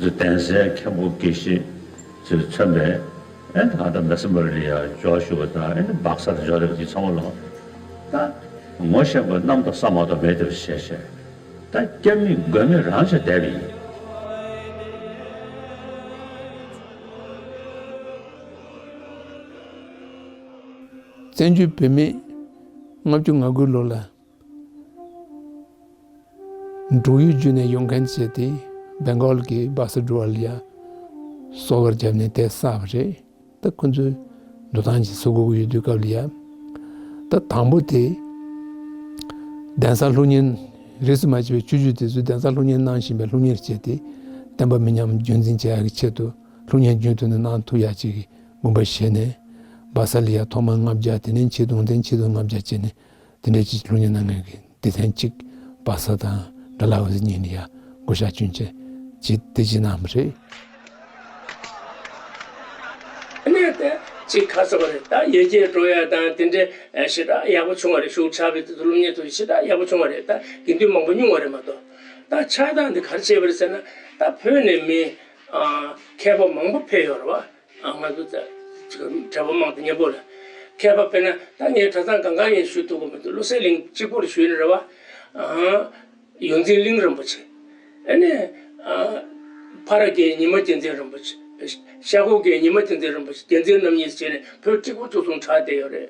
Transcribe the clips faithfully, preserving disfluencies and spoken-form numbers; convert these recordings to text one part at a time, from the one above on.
གདན་སའི་མཁན་པོ་དགེ་བཤེས་ཚོས་མཚོན་པའི་ཨེ་ད་ལྟ་མེ་སི་མ་རི་ལ་ཡ་འབྱོར་བཞུགས་པ་དང་ཨེ་སྦག་སར་འབྱོར་རེད་པ་དེ་ཚང་མ་ལ་ད་ངོ་ཤེས་པ་གནམ་དང་ས་མ་གཏོགས་མེད་དེ་བྱས་བྱས་ད་སྐྱབས་གནས་དགོས་མེད་རང་བྱས་བསྡད་པ་ཡིན། བཙན་བྱོལ་བོད་མི་ལྔ་བཅུ་ང་དགུ་ལོ་ལ། འབྲུག་ཡུལ་བརྒྱུད་ནས་ཡོང་མཁན་བྱས་ཏེ་སྦེང་གོལ་གྱི་སྦག་སེ་འགྲོ་བ་ལ་ཡ་སོ་གར་བརྒྱབ་ནས་དེ་བསགས་པ་རེད། ད་ཁོ་ཚོའི་འགྲོ་སྟངས་ཀྱི་སུ་གུ་གུ་ཡོད་དུས་སྐབས་ལ་ཡ། ད་དང་པོ་དེ་གདན་ས་སློབ་གཉེར་རིས་སུ་མ་ཆད་པའི་ཆོས་བརྒྱུད་དེ་ཚོས་གདན་ས་སློབ་གཉེར་གནང་བཞིན་པའི་སློབ་གཉེར་བྱས་ཏེ་བསྟན་པ་མི་ཉམས་རྒྱུན་འཛིན་བྱེད་ཡག་གི་ཆེད་དུ་སློབ་གཉེར་རྒྱུན་མཐུད་ནས་གནང་ཐུབ་ཡག་ཅིག་གི་དགོངས་པ་བཞེས་ནས་སྦག་སེ་ལ་ཡ་ཐོག་མར་ལྔ་བརྒྱ། དེ་ནས་ཆེད་དུ་དོན་ཚན་ཆེད་དུ་ལྔ་བརྒྱ་བྱས་ནས། དེ་འདྲའི་ཅིག་སློབ་གཉེར་གནང་མཁན་གྱི་སྡེ་ཚན་གཅིག་སྦག་སེ་དང་ཌལ་ཧོ་སི་གཉིས་ལ་ཡ་བགོ་བཤའ་བསྐྱོན་བྱས་ཅིག་དེ་ཅིག་གནང་བ་རེད། ཨ་ནི་དེ་ཅིག་ཁ་གསབ་པ་རེད། ད་ཡར་རྒྱས་འགྲོ་ཡ་དང་དེ་འདྲའི་ཞེ་དྲག་ཡག་པོ་བྱུང་བ་རེད། ཤུགས་ཆག་པའི་དུས་སུ་སློབ་གཉེར་དུ་ཞེ་དྲག་ཡག་པོ་བྱུང་བ་རེད། ད་དགེ་འདུན་མང་པོ་སྙུང་བ་རེད་མ་གཏོགས། ད་ཆགས་སྡང་འདི་ག་རེ་བྱས་པ་རེད་ཟེར་ན། ད་བོད་ནས་མི་ཨ་མཁས་པ་མང་པོ་ཕེབས་ཡོད་རེད་བ། ང་ཚོ་ད་གྲྭ་པ་མང་དུ་མཉམ་པོ་ལ། མཁས་པ་དཔེར་ན་ད་ངས་གྲྭ་ཚང་གང་ག་ཡིན་ཞུ་ཐུབ་ཀྱི་མི་འདུག་བློ་གསལ་གླིང་གཅིག་པོ་ལ་ཞུས་ནི་རེད་བ། ཨ་ཡོངས་འཛིན་གླིང་རིན་པོ་ཆེ། ཨ་ནི་ཨ་ཕ་ར་གི་ཉི་མ་རྒྱལ་མཚན་རིན་པོ་ཆེ། ཤ་ཁུག་གི་ཉི་མ་རྒྱལ་མཚན་རིན་པོ་ཆེ། རྒྱལ་མཚན་རྣམ་གཉིས་བྱས་ནས་བོད་གཅིག་པུ་བཅུ་གསུམ་གྲགས་བསྡད་ཡོད་རེད།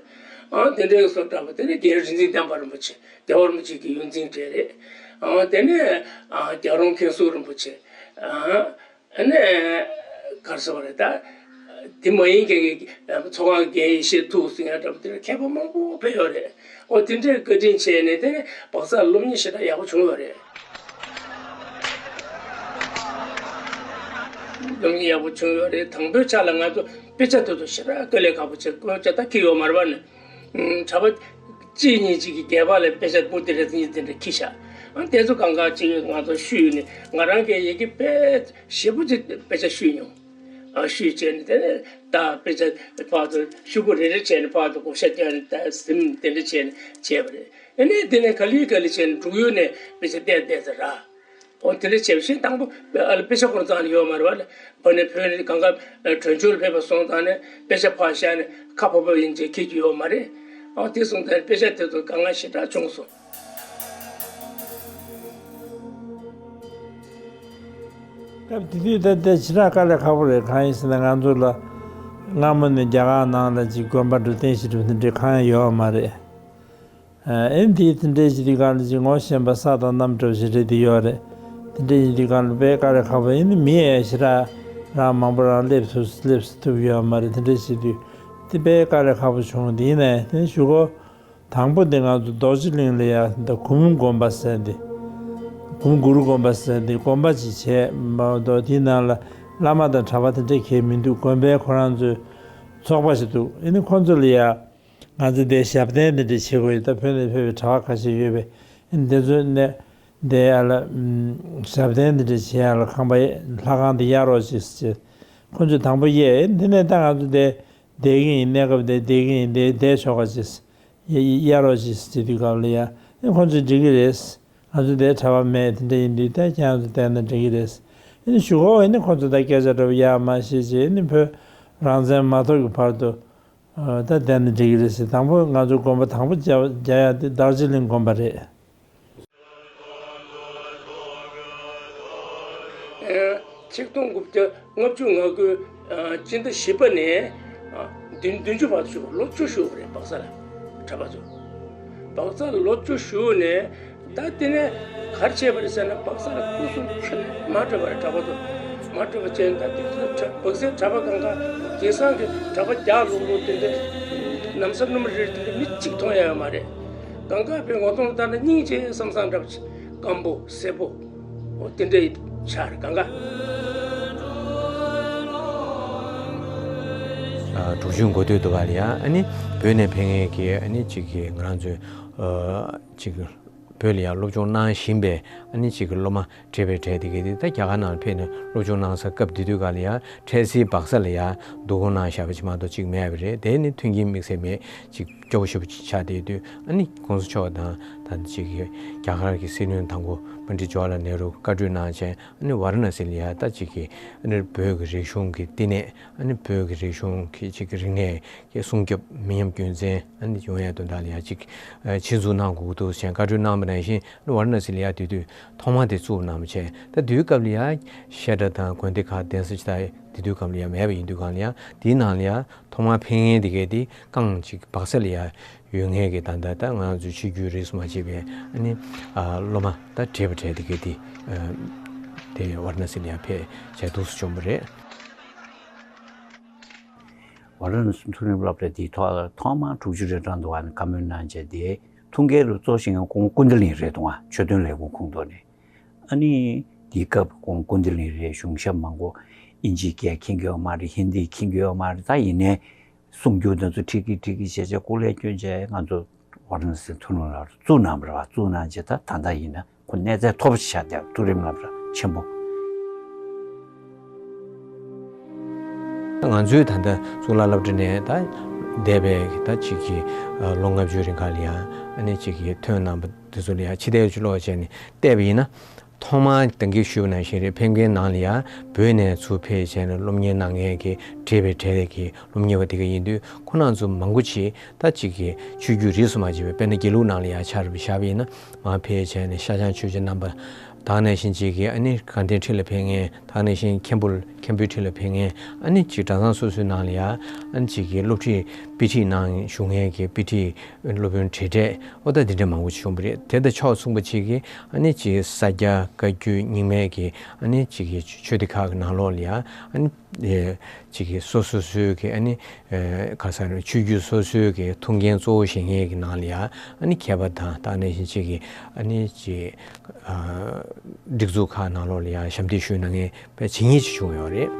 ཨ་དེ་འདྲའི་སོགས་གྲྭ་པ་དེ་ནས་རྒན་རིག་འཛིན་བསྟན་པ་རིན་པོ་ཆེ། རྒྱལ་བ་རིན་པོ་ཆེ་གི་ཡོངས་འཛིན་གྲས་རེད། ཨ་དེ་ནས་ཨ་རྒྱལ་རོང་མཁན་ཟུར་རིན་པོ་ཆེ། ཨ། ཨ་ནི་ག་རེ་ཟེར་བ་རེད་ད། དེ་མ་ཡིན་མཁན་གྱི་ཚོགས་ཁང་རྒན་ཡེ་ཤེས་ཐུགས་ཟེར་མཁན་འདྲ་པོ་དེ་འདྲ་མཁས་པ་མང་པོ་ཕེབས་ཡོད་རེད། ཨོ་དེ་འདྲས་བཀའ་དྲིན་ཆེ་ནས་དེ་ནས་སྦག་སར་སློབ་གཉེར་ཞེ་དྲག་ཡག་པོ་བྱུང་ཡོད་རེད། སློབ་གཉེར་ཡག་པོ་བྱུང་ཡོད་རེད། དང་པོའི་ཆ་ལ་ང་ཚོ་དཔེ་ཆ་དེ་ཚོ་ཞེ་དྲག་དཀའ་ལས་ཁག་པོ་བྱས། དཀོན་ཆ་ད་ཁྱེར་ཡོད་མ་རེད་པ་ནི། གྲྭ་པ་གཅིག་གཉིས་གཅིག་གིས་སྒལ་པ་ལ་དཔེ་ཆ་པོ་ཏི་རེ་གཉིས་དེ་འདྲ་ཁྱེར་བཞག་ཨ་དེ་ཚོ་གང་ག་གཅིག་ང་ཚོ་བཤུས་ནས་ང་རང་གི་ཡི་གེ་དཔེ་ཞེ་པོ་ཅིག་དཔེ་ཆ་བཤུས་མྱོང་། ཨ་བཤུས་བྱས་ནས་དེ་ནས་ད་དཔེ་ཆ་ཕར་ཚུར་ཤོག་གུ་རེ་རེ་བྱས་ནས་ཕར་ཚུར་བགོ་བཤའ་བརྒྱབ་ནས་ད་ཟིན་དེ་འདྲ་བྱས་ནས་བྱས་པ་རེད། ཨ་ནས་དེ་ནས་ག་ལེ་ག་ལེ་བྱས་ནས་འབྲུག་ཡུལ་ནས་དཔེ་ཆ་བལྟས་བལྟས་ཚར་ར། ཨོ་དེ་འདྲ་བྱས་པ་བཞིན་དང་པོ་ཨ་ལ་དཔེ་ཆ་ཁོ་རང་ཚང་ལ་ཡོད་མ་རེད་བ་ལ། བ་ནས་བོད་ནས་གང་ག་གྲོན་ཆུང་ལ་ཕེབས་པ་སོང་ཙང་ནས་དཔེ་ཆ་ཕར་བཞག་ནས་ཁ་ཕོབ་པ་ཡིན་ཅེས་ཁྱེར་རྒྱུ་ཡོད་མ་རེད། ཨོ་དེ་སོང་ཙང་དཔེ་ཆ་དེ་ཚོ་དཀའ་ངལ་ཞེ་དྲག་བྱུང་སོང་། སྐབས་དེ་དུས་ད་ལྟ་ཞེ་དྲག་དཀའ་ལས་ཁག་པོ་རེད། གང་ཡིན་ཟེར་ན་ང་ཚོ་ལ་སྔ་མོ་ནས་རྒྱ་གར་ནང་ལ་ཅིག་དགོན་པ་འགྲོ་རྟེན་ཞིག་འགྲོ་དེ་འདྲའི་གང་ཡང་ཡོད་མ་རེད། ཨེ་འདི་དེ་འདྲའི་ཞིག་དུས་གང་ལ་ཅིག་ངོ་ཤེས་པ་ས་དང་གནམ་འདྲ་བོ་ཞིག་རེད་དེ་ཡོད་རེད། དེ་འདྲའི་ཡིན་དུས་གང་ལ་དཔེ་དཀའ་ལས་ཁག་པོ་ཡིན་ནི་མི་ཡང་ཞེ་དྲག་རང་མང་པོ་རང་སླེབས་ཐུབ་སླེབས་ཐུབ་ཡོད་མ་རེད། དེ་འདྲའི་ཞིག་དུས་དེ་དཔེ་དཀའ་ལས་ཁག་པོ་བྱུང་། དེ་ཡིན་ནའི་དེ་གཞུག་གུ་དང་པོ་དེ་ང་ཚོ་རྡོ་རྗེ་གླིང་ལ་ཡ་འདི་གུམ་དགོན་པ་ཟེར་འདི། གུམ་གུ་རུ་དགོན་པ་ཟེར་འདི་དགོན་པ་ཅིག་བྱས་མ་གཏོགས་དེའི་ནང་ལ་བླ་མ་དང་གྲྭ་པ་དེ་འདྲ་གང་ཡང་མི་འདུག་དགོན་པའི་ཁོ་རང་ཚོའི་ཚོགས་པ་ཞིག་འདུག་ཨ་ནི་ཁོ་ཚོ་ལ་ཡ་ང་ཚོ་འདིར་ཞབས་བརྟན་འདི་འདྲ་བྱེད་དགོས་ཡོད། ད་བོད་ནས་ཕེབས་པའི་གྲྭ་པ་ཁ་ཤས་ཡོད་པས་ཨ་ནི་དེ་ཚོ་ནས་འདི་ཡ་ལ་ཞབས་བརྟན་འདི་འདྲ་བྱེད་ཡ་ལ་ཁང་པ་ལྷ་ཁང་འདི་གཡར་རོགས་བྱེད་ཟེར་བྱས་ཁོ་ཚོས་དང་པོ་གཡས། ཨ་ནི་དེ་ནས་ད་ང་ཚོ་འདིར་བསྡད་ཀྱི་ཡིན། གནས་སྐབས་འདིར་བསྡད་ཀྱི་ཡིན། འདིར་བསྡད་ཆོག་ག་བྱས། གཡར་རོགས་གྱིས་ཟེར་དུས་སྐབས་ལ་ཡ། ཨེ་ཁོང་ཚོས་འགྲིག་གི་རེད། ང་ཚོ་འདིར་གྲྭ་པ་མེད། དེ་འདྲ་ཡིན་དུས་ད་ཁྱེད་རང་ཚོ་བསྡད་ན་འགྲིག་གི་རེད། ཨེ་ནི་གཞུག་གུ་ཨེ་ནི་ཁོང་ཚོ་ད་སྐད་ཆ་འདྲ་པོ་ཡར་མར་བཤད་བྱས་ཨེ་ནི་བོད་རང་བཙན་མ་ཐོབ་ཀྱི་བར་དུ་ད་བསྡད་ན་འགྲིག་གི་རེད་ཟེར། དང་པོ་ང་ཚོ་དགོན་པ་དང་པོ་རྒྱག་རྒྱག་ཡ་དེ་རྡོ་རྗེ་གླིང་དགོན་པ་རེད། ཆིག་སྟོང་དགུ་བརྒྱ་ལྔ་བཅུ་ང་དགུ་སྤྱི་ཟླ་བཞི་པ་ནས་བདུན་བདུན་ཅུ་བར་དུ་བཞུགས། ལོ་བཅུ་བཞུགས་པ་རེད། སྦག་ས་ལ་གྲྭ་པ་ཚོ། སྦག་ས་ལ་ལོ་བཅུ་བཞུགས་ནས་ད་དེ་ནས་ག་རེ་བྱས་པ་རེད་ཟེར་ན་སྦག་ས་ལ་སྐུ་སྲུང་ཁྱོན་ནས་མ་སྤྲད་པ་རེད། གྲྭ་པ་ཚོ་མ་སྤྲད་པ་བྱས་ནས་ད་དེ་ཚོ་སྦག་སའི་གྲྭ་པ་གང་ག་དེང་སང་གི་གྲྭ་པ་རྒྱགས་ལོག་ལོག་དེ་འདྲ་ནམ་སར་སྣུམ་རེད། དེ་འདྲ་མི་གཅིག་མཐོང་ཡ་ཡོད་མ་རེད། གང་ག་བོད་ངོ་གདོང་ལྟར་ན་སྙིང་རྗེ་བསམ་བསམ་འདྲ་པོ་ཅིག་སྐམ་པོ་སེར་པོ་འོ་དེ་འདྲ་ཡི་ཆ་རེད་གང་ག་ཨ་དྲུག་ཅུའི་འགོ་སྟོད་དུ་བ་ལ་ཡ་ཨ་ནི་བོད་ནས་ཕེབས་མཁན་གྱི་ཨ་ནི་གཅིག་གི་ང་རང་ཚོའི་ཨ་གཅིག་བོད་ལ་ཡ་སློབ་སྦྱོང་གནང་བཞིན་པའི་ཨ་ནི་གཅིག་གི་སློབ་མ་བགྲེས་པའི་གྲས་དེ་གས་དེ་ད་རྒྱ་གར་ནང་ལ་ཕེབས་ནས་སློབ་སྦྱོང་གནང་ས་སྐབས་དེ་དུས་ག་ལ་ཡ་འཕྲལ་སེལ་སྦག་ས་ལ་ཡ་བསྡུ་སྐོང་གནང་བཞག་པ་ཅིག་མ་གཏོགས་གཅིག་མེད་པ་རེད། དེ་ནི་མཐུན་རྐྱེན་དམིགས་བསལ་མེད་གཅིག་སྐྱོ་བོ་ཞེ་པོ་ཅིག་ཆགས་བསྡད་དུས། ཨ་ནི་༸གོང་ས་མཆོག་དང་ད་ཅིག་གི་རྒྱ་གར་གྱི་སྲིད་བློན་དང་པོ་པཎྜི་ཏ་ཇ་ཝ་ཧར་ལཱལ་ནེ་རུ་བཀའ་གྲོས་གནང་བྱས། ཨ་ནི་ཝཱ་ར་ཎ་སི་ལ་ཡ་ད་ཅིག་གི་ཨ་ནི་བོད་ཀྱི་རིག་གཞུང་གི་བསྟི་གནས། ཨ་ནི་བོད་ཀྱི་རིག་གཞུང་གི་ཅིག་གི་རིག་གནས་ཀྱི་སྲུང་སྐྱོབ། མི་ཉམས་རྒྱུན་འཛིན། ཨ་ནི་ཡོང་ཡ་དོན་དག་ལ་ཡ་ཅིག་ཆེད་འཛུགས་གནང་དགོས་ཀྱི་འདུག་ཟེར་བཀའ་གྲོས་གནང་བ་ནང་བཞིན། ཨ་ནི་ཝཱ་ར་ཎ་སི་ལ་ཡ་དེ་དུས་ཐོག་མ་དེ་བཙུགས་གནང་བ་བྱས། ད་དེའི་སྐབས་ལ་ཡ་བཤད་གྲྭ་དང་དགོན་སྡེ་ཁག་གདན་ས་ཅིག་ད་དེ་དུས་སྐབས་ལ་ཡ་མེད་པ་ཡིན་དུས་སྒང་ལ་ཡ། དེའི་ནང་ལ་ཡ་ཐོག་མར་ཕེབས་མཁན་དེ་གས་དེ་རྐང་གཅིག་སྦག་ས་ལ་ཡ་ཡོད་མཁན་གྱི་ད་ལྟ་ད་ང་ཚོའི་ཆོས་བརྒྱུད་རིས་སུ་མ་ཆད་པའི་ཨ་ནི་ཨ་སློབ་མ་ད་བགྲེས་པ་བགྲེས་དེ་གས་དེ་ཨ་དེ་ཝཱ་ར་ཎ་སི་ལ་ཡ་ཕེབས་བྱས་འདུག་སེ་བྱུང་བ་རེད། ཝཱ་ར་ཎ་སི་མཐོ་རིམ་སློབ་གྲྭ་དེའི་ཐོག་ཐོག་མར་དྲུག་ཅུ་རེ་གྲངས་འདུག་བ་ནི་བཀའ་མོལ་གནང་བྱས་དེ་ཐུགས་འགན་རུ་གཙོ་བཞེས་མཁན་ཁོང་ཀུན་བདེ་གླིང་རེད་འདུག་བ། ཆོས་དོན་ལས་ཁུངས་ཁོངས་གཏོགས་ནས། ཨ་ནི་དེའི་སྐབས་ཁོང་ཀུན་བདེ་གླིང་རེད། གཞུང་ཞབས་མང་པོ་ཨིན་ཇིའི་སྐད་མཁྱེན་གྱི་ཡོད་མ་རེད། ཧིན་དི་མཁྱེན་གྱི་ཡོད་མ་རེད། ད་ཡིན་ནའི་གསུང་རྒྱུ་དེ་ཚོ་ཁྲིད་ཀྱི་ཁྲིད་ཀྱི་བྱས་བྱས་སྐུ་ལས་བསྐྱོན་བྱས་ང་ཚོ་ཝཱ་ར་ཎ་སི་མཐོ་རིམ་སློབ་གྲྭ་བཙུགས་གནང་བ་རེད་བ། བཙུགས་གནང་བྱས་ད་ད་ལྟ་ཡིན་ན་ཁོ་གནས་ཚད་མཐོ་པོ་ཞིག་ཆགས་བསྡད། མཐོ་རིམ་སློབ་གྲྭ་ཆེན་པོ། ང་ཚོའི་ད་ལྟ་གཙུག་ལག་སློབ་གྲྭ་ནས་ད་འདས་པའི་ད་ཅིག་གི་ལོ་ལྔ་བཅུ་རིང་ག་ལ་ཡ་ཨ་ནི་ཅིག་གི་ཐོན་གནང་བ་དེ་ཚོ་ལ་ཡ་ཕྱི་བལྟས་ཕྱི་ལོགས་བྱས་ནས་བལྟས་པ་ཡིན་ན། ཐོག་མར་ད་གིན་ཞུས་པ་ནང་བཞིན་རེད། ཕེབས་མཁན་ནང་ལ་ཡ་བོད་ནས་ཚུར་ཕེབས་བྱས་ནས་སློབ་གཉེར་གནང་མཁན་གྱི་བགྲེས་པའི་གྲས་ཀྱི་སློབ་གཉེར་བ་དེ་ག་ཡིན་དུས། ཁོ་རང་ཚོ་མང་པོ་ཅིག་ད་ཅིག་གི་ཆོས་བརྒྱུད་རིས་སུ་མ་ཆད་པའི་དཔེར་ན་དགེ་ལུགས་ནང་ལ་ཡ་ཆ་རེ་བཞག་པ་ཡིན་ན། མར་ཕེབས་བྱས་ནས་ཤར་བྱང་ཆོས་རྗེ་རྣམ་པ། ད་ག་ནང་བཞིན་ཅིག་གི་ཨ་ནི་དགའ་ལྡན་ཁྲི་ལ་ཕེབས་མཁན། ད་ག་ནང་བཞིན་མཁན་པོ་མཁན་པོའི་ཁྲི་ལ་ཕེབས་མཁན། ཨ་ནི་ཅིག་གྲྭ་ཚང་སོ་སོའི་ནང་ལ་ཡ་ཨ་ནི་ཅིག་གི་སློབ་ཁྲིད་དཔེ་ཁྲིད་ནང་བཞུགས་མཁན་གྱི་དཔེ་ཁྲིད་སློབ་དཔོན་གྲས་གྲས། ཨོ་ད་འདི་འདྲ་མང་པོ་ཅིག་བྱུང་བ་རེད། དེ་དང་ཕྱོགས་མཚུངས་པ་ཅིག་གི་ཨ་ནི་ཅིག་ས་སྐྱ་བཀའ་བརྒྱུད་རྙིང་མའི་གི་ཨ་ནི་ཅིག་གི་ཆོས་སྡེ་ཁག་གི་ནང་ལོགས་ལ་ཡ་ཨ་ནི་ཅིག་གི་སོ་སོ་སོའི་གི་ཨ་ནི་ག་ས་རེད། ཆོས་བརྒྱུད་སོ་སོའི་གི་ཐུགས་འགན་གཙོ་བོ་བཞེས་མཁན་གི་ནང་ལ་ཡ་ཨ་ནི་མཁས་པ་དང་། ད་ག་ནང་བཞིན་ཅིག་གི་ཨ་ནི་ཅིག་སྒྲིག་འཛུགས་ཁག་ནང་ལོགས་ལ་ཡ་ཞབས་འདེགས་ཞུས་གནང་མཁན་དཔེ་ཇི་སྙེད་ཅིག་བྱུང་ཡོད་རེད།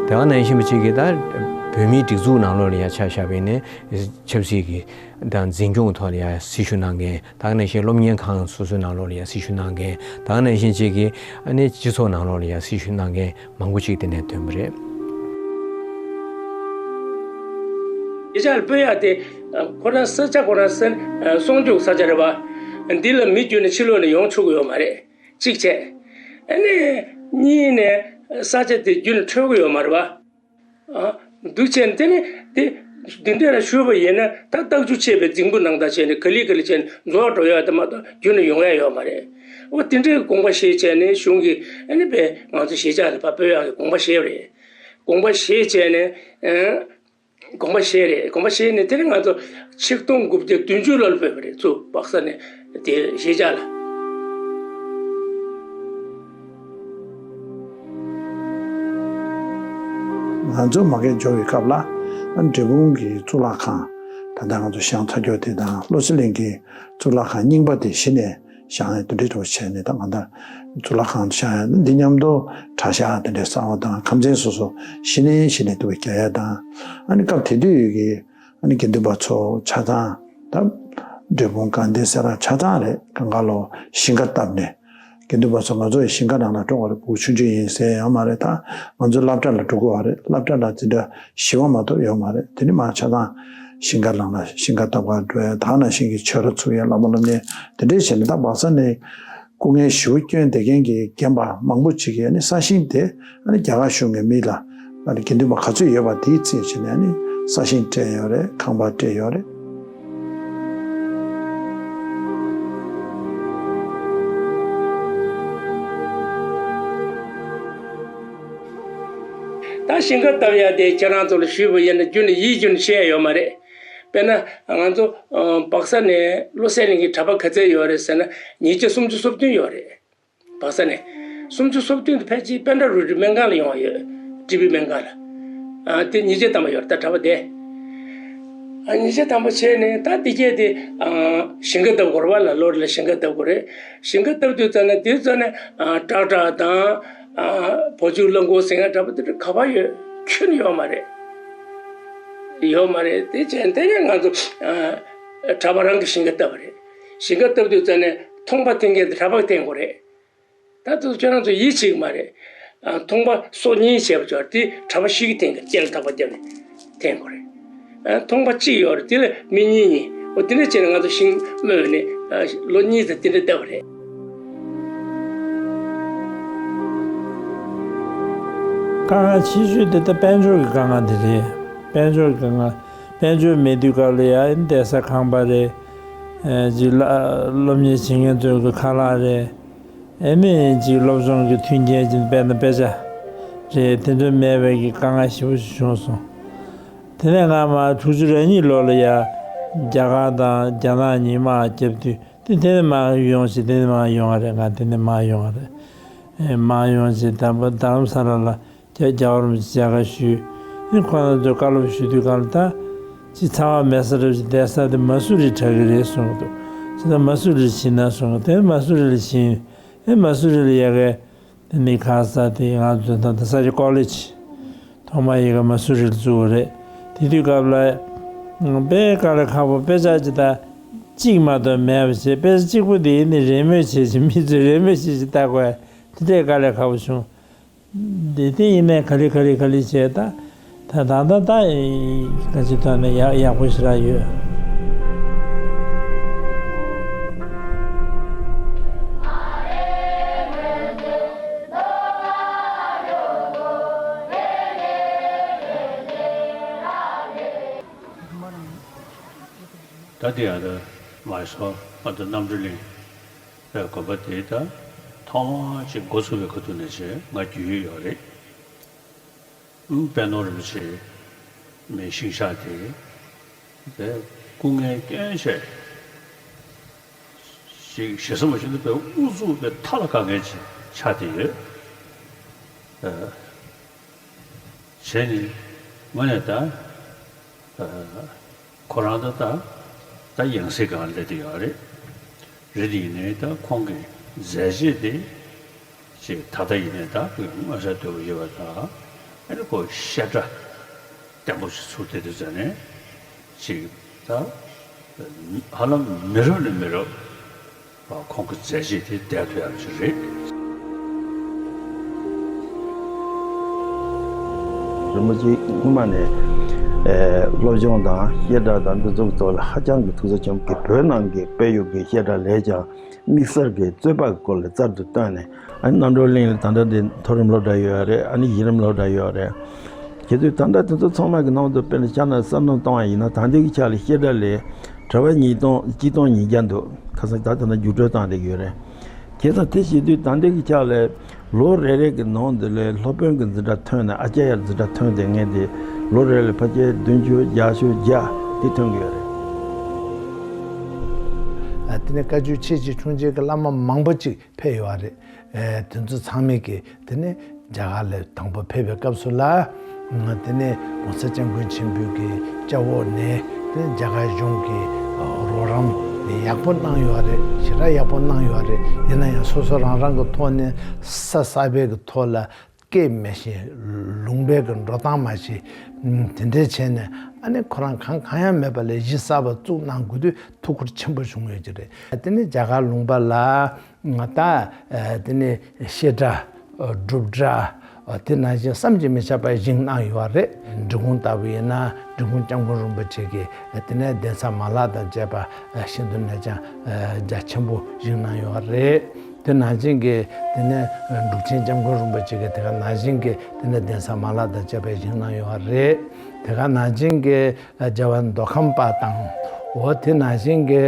དེ་ག་ནང་བཞིན་པ་ཅིག་གིས་ད་བོད་མིའི་སྒྲིག་འཛུགས་ནང་ལོགས་ལ་ཡ་ཆ་བཞག་པ་ཡིན་ན་ཆབ་སྲིད་ཀྱི་དང་འཛིན་སྐྱོང་ཐོག་ལ་ཡ་སྲི་ཞུ་གནང་མཁན། ད་ག་ནང་བཞིན་སློབ་གཉེར་ཁང་སོ་སོའི་ནང་ལོགས་ལ་ཡ་སྲི་ཞུ་གནང་མཁན། ད་ག་ནང་བཞིན་ཅིག་གིས་ཨ་ནི་སྤྱི་ཚོགས་ནང་ལོགས་ལ་ཡ་སྲི་ཞུ་གནང་མཁན་མང་པོ་ཅིག་དེ་ནས་ཐོན་པ་རེད། ཡིག་ཆ་ལ་སྤོས་ཡག་དེ་ཁོ་རང་ས་ཆ་ཁོ་རང་ས་སྲུང་སྐྱོབ་ས་ཆ་རེད་བ། འདི་ལ་མི་བརྒྱུད་ནས་ཕྱི་ལོགས་ནས་ཡོང་ཆོག་གི་ཡོད་མ་རེད། གཅིག་བྱས། ཨ་ནི་གཉིས་ནས་ས་ཆ་དེ་བརྒྱུད་ནས་འཕྲོད་གི་ཡོད་མ་རེད་བ། ཨ། འདུག་བྱས་ནས་དེ་ནས་དེ་འདི་འདྲ་ལ་ཞུས་པ་ཡིན་ན། ད་རྟགས་འཇུག་ཆད་པའི་རྫིང་བུ་ནང་ལྟར་བྱས་ནས་ག་ལེ་ག་ལེ་བྱས་ནས་རྫོགས་འགྲོ་ཡ་དེ་མ་གཏོགས་བརྒྱུད་ནས་ཡོང་ཡ་ཡོད་མ་རེད། འོ་དེ་འདྲའི་དགོངས་པ་བཞེས་བྱས་ནས་གཞུང་གིས་ཨ་ནི་དཔེ་ང་ཚོ་གཞིས་ཆགས་ལ་ཕར་སྤོས་ཡག་གི་དགོངས་པ་བཞེས་པ་རེད། དགོངས་པ་བཞེས་བྱས་ནས། ཨ། དགོངས་པ་བཞེས་རེད། དགོངས་པ་བཞེས་ནས་དེ་ནས་ང་ཚོ་ཆིག་སྟོང་དགུ་བརྒྱ་བདུན་ཅུ་ལོར་སྤོས་པ་རེད། ཚུར་སྦག་ས་ནས་དེ་གཞིས་ཆགས་ལ། ང་ཚོ་མ་གིར་འབྱོར་བའི་སྐབས་ལ། ཨ། འབྲས་སྤུངས་ཀྱི་གཙུག་ལག་ཁང་། ད་ལྟ་ང་ཚོ་བཞེངས་ཚར་རྒྱུ་དེ་དང་། བློ་གསལ་གླིང་གི་གཙུག་ལག་ཁང་རྙིང་པ་དེ་གཞི་ནས་བཞེངས་ཡ་དེ་འདྲ་བྱས་ནས། ད་ང་ད་གཙུག་ལག་ཁང་བཞེངས་ཡ་འདི་མཉམ་དུ་གྲྭ་ཤག་དེ་འདྲའི་གསར་པ་དང་ཁང་ཚན་སོ་སོ་གཞི་ནས་གཞི་ནས་དུ་བ་རྒྱག་ཡ་དང་། ཨ་ནི་སྐབས་དེ་དུས་ཀྱི་ཨ་ནི་དགེ་འདུན་པ་ཚོ་ཆ་ཚང་ད་འབྲས་སྤུངས་དགའ་ལྡན་སེ་ར་ཆ་ཚང་རེད། གང་ག་ལོ་ཞིང་ཁ་བཏབ་ནས། དགེ་འདུན་པ་ཚོ་ང་ཚོ་ཡི་ཞིང་ཁ་ནང་ལ་འགྲོ་བ་རེད། ཕྲུ་གུ་ཆུང་ཆུང་ཡིན་ཟེར་ཡོད་མ་རེད། ད་ང་ཚོ་སློབ་གྲྭ་ལ་འགྲོ་དགོས་བ་རེད། སློབ་གྲྭ་ལ་འཛིན་གྲྭ་བཞི་པ་མ་གཏོགས་ཡོད་མ་རེད། དེ་ནི་མ་ཆ་ཚང་ཞིང་ཁ་ནང་ལ་ཞིང་ཁ་བཏབ་ག་འགྲོ་ཡ། ད་ནང་བཞིན་གྱི་ཆོས་ར་ཚུགས་ཡ། སློབ་མ་སློབ་གཉེར་དེ་འདྲའི་བྱས་ནས། ད་སྦག་ས་ནས་སྐུ་ངལ་ཞེ་པོ་བསྐྱོན་བསྡད་མཁན་གྱི་རྒན་པ་མང་པོ་ཅིག་གིས་ནི་ས་ཞིང་དེ་ཨ་ནི་རྒྱ་གར་གཞུང་གི་མི་ལ། ཨ་ནི་དགེ་འདུན་པ་ག་ཚོད་ཡོད་པ་དེའི་རྩིས་བྱས་ནས་ཨ་ནི་ས་ཞིང་སྤྲད་ཡོད་རེད། ཁང་པ་སྤྲད་ཡོད་རེད། ད་ཞིང་ཁ་བཏབ་ཡ་དེ་ཁྱེད་རང་ཚོ་ལ་ཞུས་པ་ཡིན་ན་རྒྱུན་ནས་ཡིད་རྒྱུན་བཤད་ཡ་ཡོད་མ་རེད། དཔེར་ན་ང་ཚོ་ཨ་སྦག་ས་ནས་བློ་གསལ་གླིང་གི་གྲྭ་པ་ག་ཚད་ཡོད་རེད་ཟེར་ན། ཉིས་བརྒྱ་སུམ་ཅུ་སོ་བདུན་ཡོད་རེད། སྦག་ས་ནས་སུམ་ཅུ་སོ་བདུན་དེ་ཕལ་ཆེར་པཎ་ཌ་རུ་ཏྲའི་སྨན་ཁང་ལ་ཡོང་བ་ཡོད། ཀྲི་པིའི་སྨན་ཁང་ལ། ཨ་དེ་ཉིས་བརྒྱ་ཐམ་པ་ཡོད་རེད། ད་གྲྭ་པ་དེ། ཨ་ཉིས་བརྒྱ་ཐམ་པ་བྱས་ནས་ད་དེ་གས་དེ་ཨ་ཞིང་ཁ་བཏབ་དགོས་རེད་བ། ལ་ལོར་ལ་ཞིང་ཁ་བཏབ་དགོས་རེད། ཞིང་ཁ་བཏབ་དུས་ཙམ་ན་དེ་ཙམ་ན་ཨ་ཀྲག་ཀྲ་དང་ཨ་བོ་ཆུ་གླང་གོག་ཟེར་མཁན་གྲྭ་པ་དེ་ག་པར་ཡོད། ཁྱོན་ནས་ཡོད་མ་རེད། ཡོད་མ་རེད། དེ་བྱས་དེ་ནས་ང་ཚོ་ཨ་གྲྭ་པ་རང་གི་ཞིང་ཁ་བཏབ་པ་རེད། ཞིང་ཁ་བཏབ་དུས་ཙམ་ནས་ཐོང་པ་འཐེན་མཁན་དེ་གྲྭ་པ་འཐེན་དགོས་རེད། ད་དུ་ཁྱོད་རང་ཚོ་ཡིད་ཆེས་ཀྱི་མ་རེད། ཨ། མཐོང་པ་སོ་གཉིས་བྱས་པ་ཅོག་དེ་གྲྭ་པ་ཞིག་གིས་འཐེན་གྱི། རྟེན་ལ་བརྟག་པ་བརྒྱབ་ནས་འཐེན་དགོས་རེད། ཨ། མཐོང་པ་གཅིག་ཡོད་རེད། དེ་ལ་མིག་གཉིས་གཉིས། འོ་དེ་འདྲ་བྱས་ནས་ང་ཚོ་ཤིང་རྨོས་ནས། ཨ། ལོ་གཉིས་ཙམ་དེ་འདྲ་བསྡད་པ་རེད། དཀའ་ངལ་ཆེ་ཤོས་དེ་ད་དཔལ་འབྱོར་གྱི་དཀའ་ངལ་དེ་རེད། དཔལ་འབྱོར་གྱི་དཀའ་ངལ། དཔལ་འབྱོར་མེད་དུས་སྐབས་ལ་ཡ་བསྡད་ས་ཁང་པ་རེད། ཨ། ཅིག་སློབ་གཉེར་བྱེད་མཁན་ཚོའི་གི་ཁ་ལག་རེད། ཨེ་མི་ཅིག་སློབ་སྦྱོང་གི་མཐུན་རྐྱེན་ཅིག། དཔེར་ན་དཔེ་ཆ་རེད། དེ་ཚོ་མེད་པའི་གི་དཀའ་ངལ་ཞེ་པོ་ཞིག་བྱུང་སོང་། དེ་ནས་ང་མར་དྲུག་ཅུ་རེ་གཉིས་ལོ་ལ་ཡ་རྒྱ་གར་དང་རྒྱ་ནག་གཉིས་དམག་བརྒྱབ་དུས། དེ་དེ་ནས་མར་ཡོང་ཞིག། དེ་ནས་མར་ཡོང་བ་རེད། ང་དེ་ནས་མར་ཡོང་བ་རེད། ཨེ། མར་ཡོང་ཞིག་དང་པོ་རྡ་རམ་ས་ལ་ལ་རྒྱ། རྒྱལ་བ་རིན་པོ་ཆེ་མཇལ་ཁ་ཞུས། ཨེ། ཁོང་རྣམ་ཚོས་བཀའ་སློབ་ཞུ་དུས་སྒང་ལ། ད་ཅིག་ཚ་བ་མེད་ས་རེད། ཅིག་བསྡད་ས་དེ་མ་སུ་རི་དྲག་གི་རེད་གསུངས་འདུག། ཅིག་ད་མ་སུ་རི་ལ་ཕྱིན་ན་གསུངས། དེ་མ་སུ་རི་ལ་ཕྱིན། ཨེ། མ་སུ་རི་ལ་ཡ་གི་དེ་ནི་ཁ་ས་དེ་ང་ཚོ་ད་ད་ས་ཆ་ཀོ་ལེ་ཇི་ཐོག་མ་ཡི་གེ་མ་སུ་རི་ལ་བཙུགས་པ་རེད། དེ་དུས་སྐབས་ལ་དཔེ་དཀའ་ལས་ཁག་པོ། དཔེ་ཆ་ཅིག་ད་གཅིག་མ་གཏོགས་མེད་པ་བྱས། དཔེ་ཆ་གཅིག་པོ་དེ་ནི་རེས་མོས་བྱེད་ཅིག། མི་ཚོས་རེས་མོས་བྱེད་ཅིག་ལྟ་དགོས། དེ་འདྲའི་དཀའ་ལས་ཁག་པོ་བྱུང་། དེ་དེ་ཡིན་ནའི་ག་ལེ་ག་ལེ་ག་ལེ་བྱས། ད་ད་ད་ད་ད་ག་ཅིག་ཐོག་ནས་ཡག་ཡག་པོ་ཞེ་དྲག་ཡོད། ད་དེ་ཡང་ད་མ་སོ་ཨ་ད་རྣམ་གྲོལ་གླིང་དགོན་པ་དེ་ད་ཐོག་མ་ཅིག་འགོ་ཚུགས་པའི་ཁ་ཐུག་ནས་བྱས་ང་རྒྱུས་ཡོད་རེད། ཨུམ། པད་ནོར་རིན་པོ་ཆེ་མའི་ཤིང་ཤག་དེ་དེ་སྐུ་ངལ་སྐྱོན་ཆེ་ཞིག་ཞེ་ས་མ་ཞིག་ནི་དཔེ་ཨུ་ཚུགས་དཔེ་མཐའ་ལ་དཀའ་ངལ་ཅིག་ཆགས་བསྡད་ཡོད། ཨ། བྱས་ནས་དངོས་གནས་ད། ཨ། ཁོ་རང་ད་ད་ད་ཡང་སྲིད་སྒང་སླེབས་བསྡད་ཡོད་རེད། རེད་དེ་ཡིན་ནའི་ད་ཁོང་གི་མཛད་རྗེས་དེ་ཅིག་ད་ལྟ་ཡིན་ནའི་ད་ཁོས་མངོན་གསལ་དོད་པོ་ཡོད་པ་དང་། ཨ་ནི་ཁོ་བཤད་གྲྭ་བརྟན་པོ་ཞིག་ཚུགས་བསྡད་དུས་ཙ་ནས་ཅིག་ད་ཧ་ལམ་མི་རབས་ནས་མི་རབས་ཁོང་གི་མཛད་རྗེས་དེ་བསྡད་ཐུབ་ཡག་ཅིག་རེད། རིན་པོ་ཆེ་སྔོན་མ་ནས་ཨེ་སློབ་སྦྱོང་དང་བཤད་གྲྭ་དང་འདི་ཚོ་གི་ཐོག་ལ་ཧ་ཅང་གི་ཐུགས་ཚ་ཆེན་པོ་གིས་བོད་ནང་གི་དཔལ་ཡུལ་གྱི་བཤད་གྲྭ་ལས་ཀྱང་དམིགས་བསལ་གྱི་རྩོད་པ་གི་སྐོར་ལ་རྩལ་དུ་བཏོན་ནས། ཨ་ནི་རྣམ་གྲོལ་གླིང་ལ་ད་ལྟ་འདི་མཐོ་རིམ་སློབ་གྲྭ་ཡོད་རེད། ཨ་ནི་གཞི་རིམ་སློབ་གྲྭ་ཡོད་རེད། བྱས་དུས་ད་ལྟ་དེ་ཚོ་ཚང་མ་གི་ནང་དུ་དཔེར་ན་ཤ་ན་བསམ་བློ་བཏང་བ་ཡིན་ན། ད་ལྟའི་གི་ཆ་ལ་བཤད་གྲྭ་ལས་གྲྭ་པ་ཉིས་སྟོང་གཅིག་སྟོང་ཉིས་བརྒྱ་འདུག། ཁ་སང་ད་ལྟ་ན་རྒྱུགས་སྤྲོད་བཏང་བསྡད་ཀྱི་ཡོད་རེད། བྱས་ཙང་དེ་བྱེད་དུས་ད་ལྟའི་གི་ཆ་ལ་ལོ་རེ་རེ་གི་ནང་དུ་ལ་སློབ་དཔོན་གྱི་འཛིན་གྲྭ་ཐོན་ནས། ཨ་ཙརྱ་འཛིན་གྲྭ་ཐོན་བསྡད་མཁན་དེ་ལོ་རེ་ལ་ཕལ་ཆེར་བདུན་ཅུ་བརྒྱད་ཅུ་བརྒྱ་དེ་ཐོན་གྱི་ཡོད་རེད། ཨ། དེ་ནས་བཀའ་བརྒྱུད་ཆེ་ཆེ་ཆུང་ཆེ་གི་བླ་མ་མང་པོ་ཅིག་ཕེབས་ཡོད་རེད། ཨེ། དེ་ཚོ་ཚང་མས་ཀྱི་དེ་ནས་རྒྱ་གར་ལ་དང་པོ་ཕེབས་པའི་སྐབས་སུ་ལ། དེ་ནས་༸གོང་ས་༸སྐྱབས་མགོན་ཆེན་པོའི་གི་སྐྱབས་འོག་ནས་དེ་ནས་རྒྱ་གར་གཞུང་གི་རོགས་རམ་ཡག་པོ་གནང་ཡོད་རེད། ཞེ་དྲག་ཡག་པོ་གནང་ཡོད་རེད། ཡིན་ན་ཡང་སོ་སོ་རང་རང་གི་ཐོག་ནས་ས་གསར་པའི་གི་ཐོག་ལ་སྐད་མི་ཤེས། ལུང་པའི་གི་འགྲོ་སྟངས་མ་ཤེས། དེ་འདྲས་བྱས་ནས། ཨ་ནི་ཁོ་རང་གང་གང་ཡང་མེད་པ་ལས་གཞི་གསར་པ་བཙུགས་གནང་དགོས་དུས་ཐུགས་ཁུར་ཆེན་པོ་བྱུང་ཡོད་ཀྱི་རེད། དེ་ནས་རྒྱ་གར་ལུང་པ་ལ་ད་དེ་ནས་བཤད་གྲྭ། སྒྲུབ་གྲྭ། དེ་ནང་བཞིན་བསམ་གྱིས་མི་ཁྱབ་པ་བཞེངས་གནང་ཡོད་རེད། འབྲི་གུང་ལྟ་བུ་ཡིན་ན་འབྲི་གུང་སྐྱབས་མགོན་རིན་པོ་ཆེ་གིས་དེ་ནས་གདན་ས་མ་ལག་དང་བཅས་པ་ཤིན་ཏུ་ནས་ཀྱང་རྒྱ་ཆེན་པོ་བཞེངས་གནང་ཡོད་རེད། དེ་ནང་བཞིན་གྱི་དེ་ནས་འབྲུག་ཆེན་སྐྱབས་མགོན་རིན་པོ་ཆེ་གིས་དེ་ག་ནང་བཞིན་གྱི་དེ་ནས་གདན་ས་མ་ལག་དང་བཅས་པ་བཞེངས་གནང་ཡོད་རེད། དེ་ག་ནང་བཞིན་གྱི་རྒྱལ་བ་མདོ་ཁམས་པ་དང་། འོ་དེ་ནང་བཞིན་གྱི་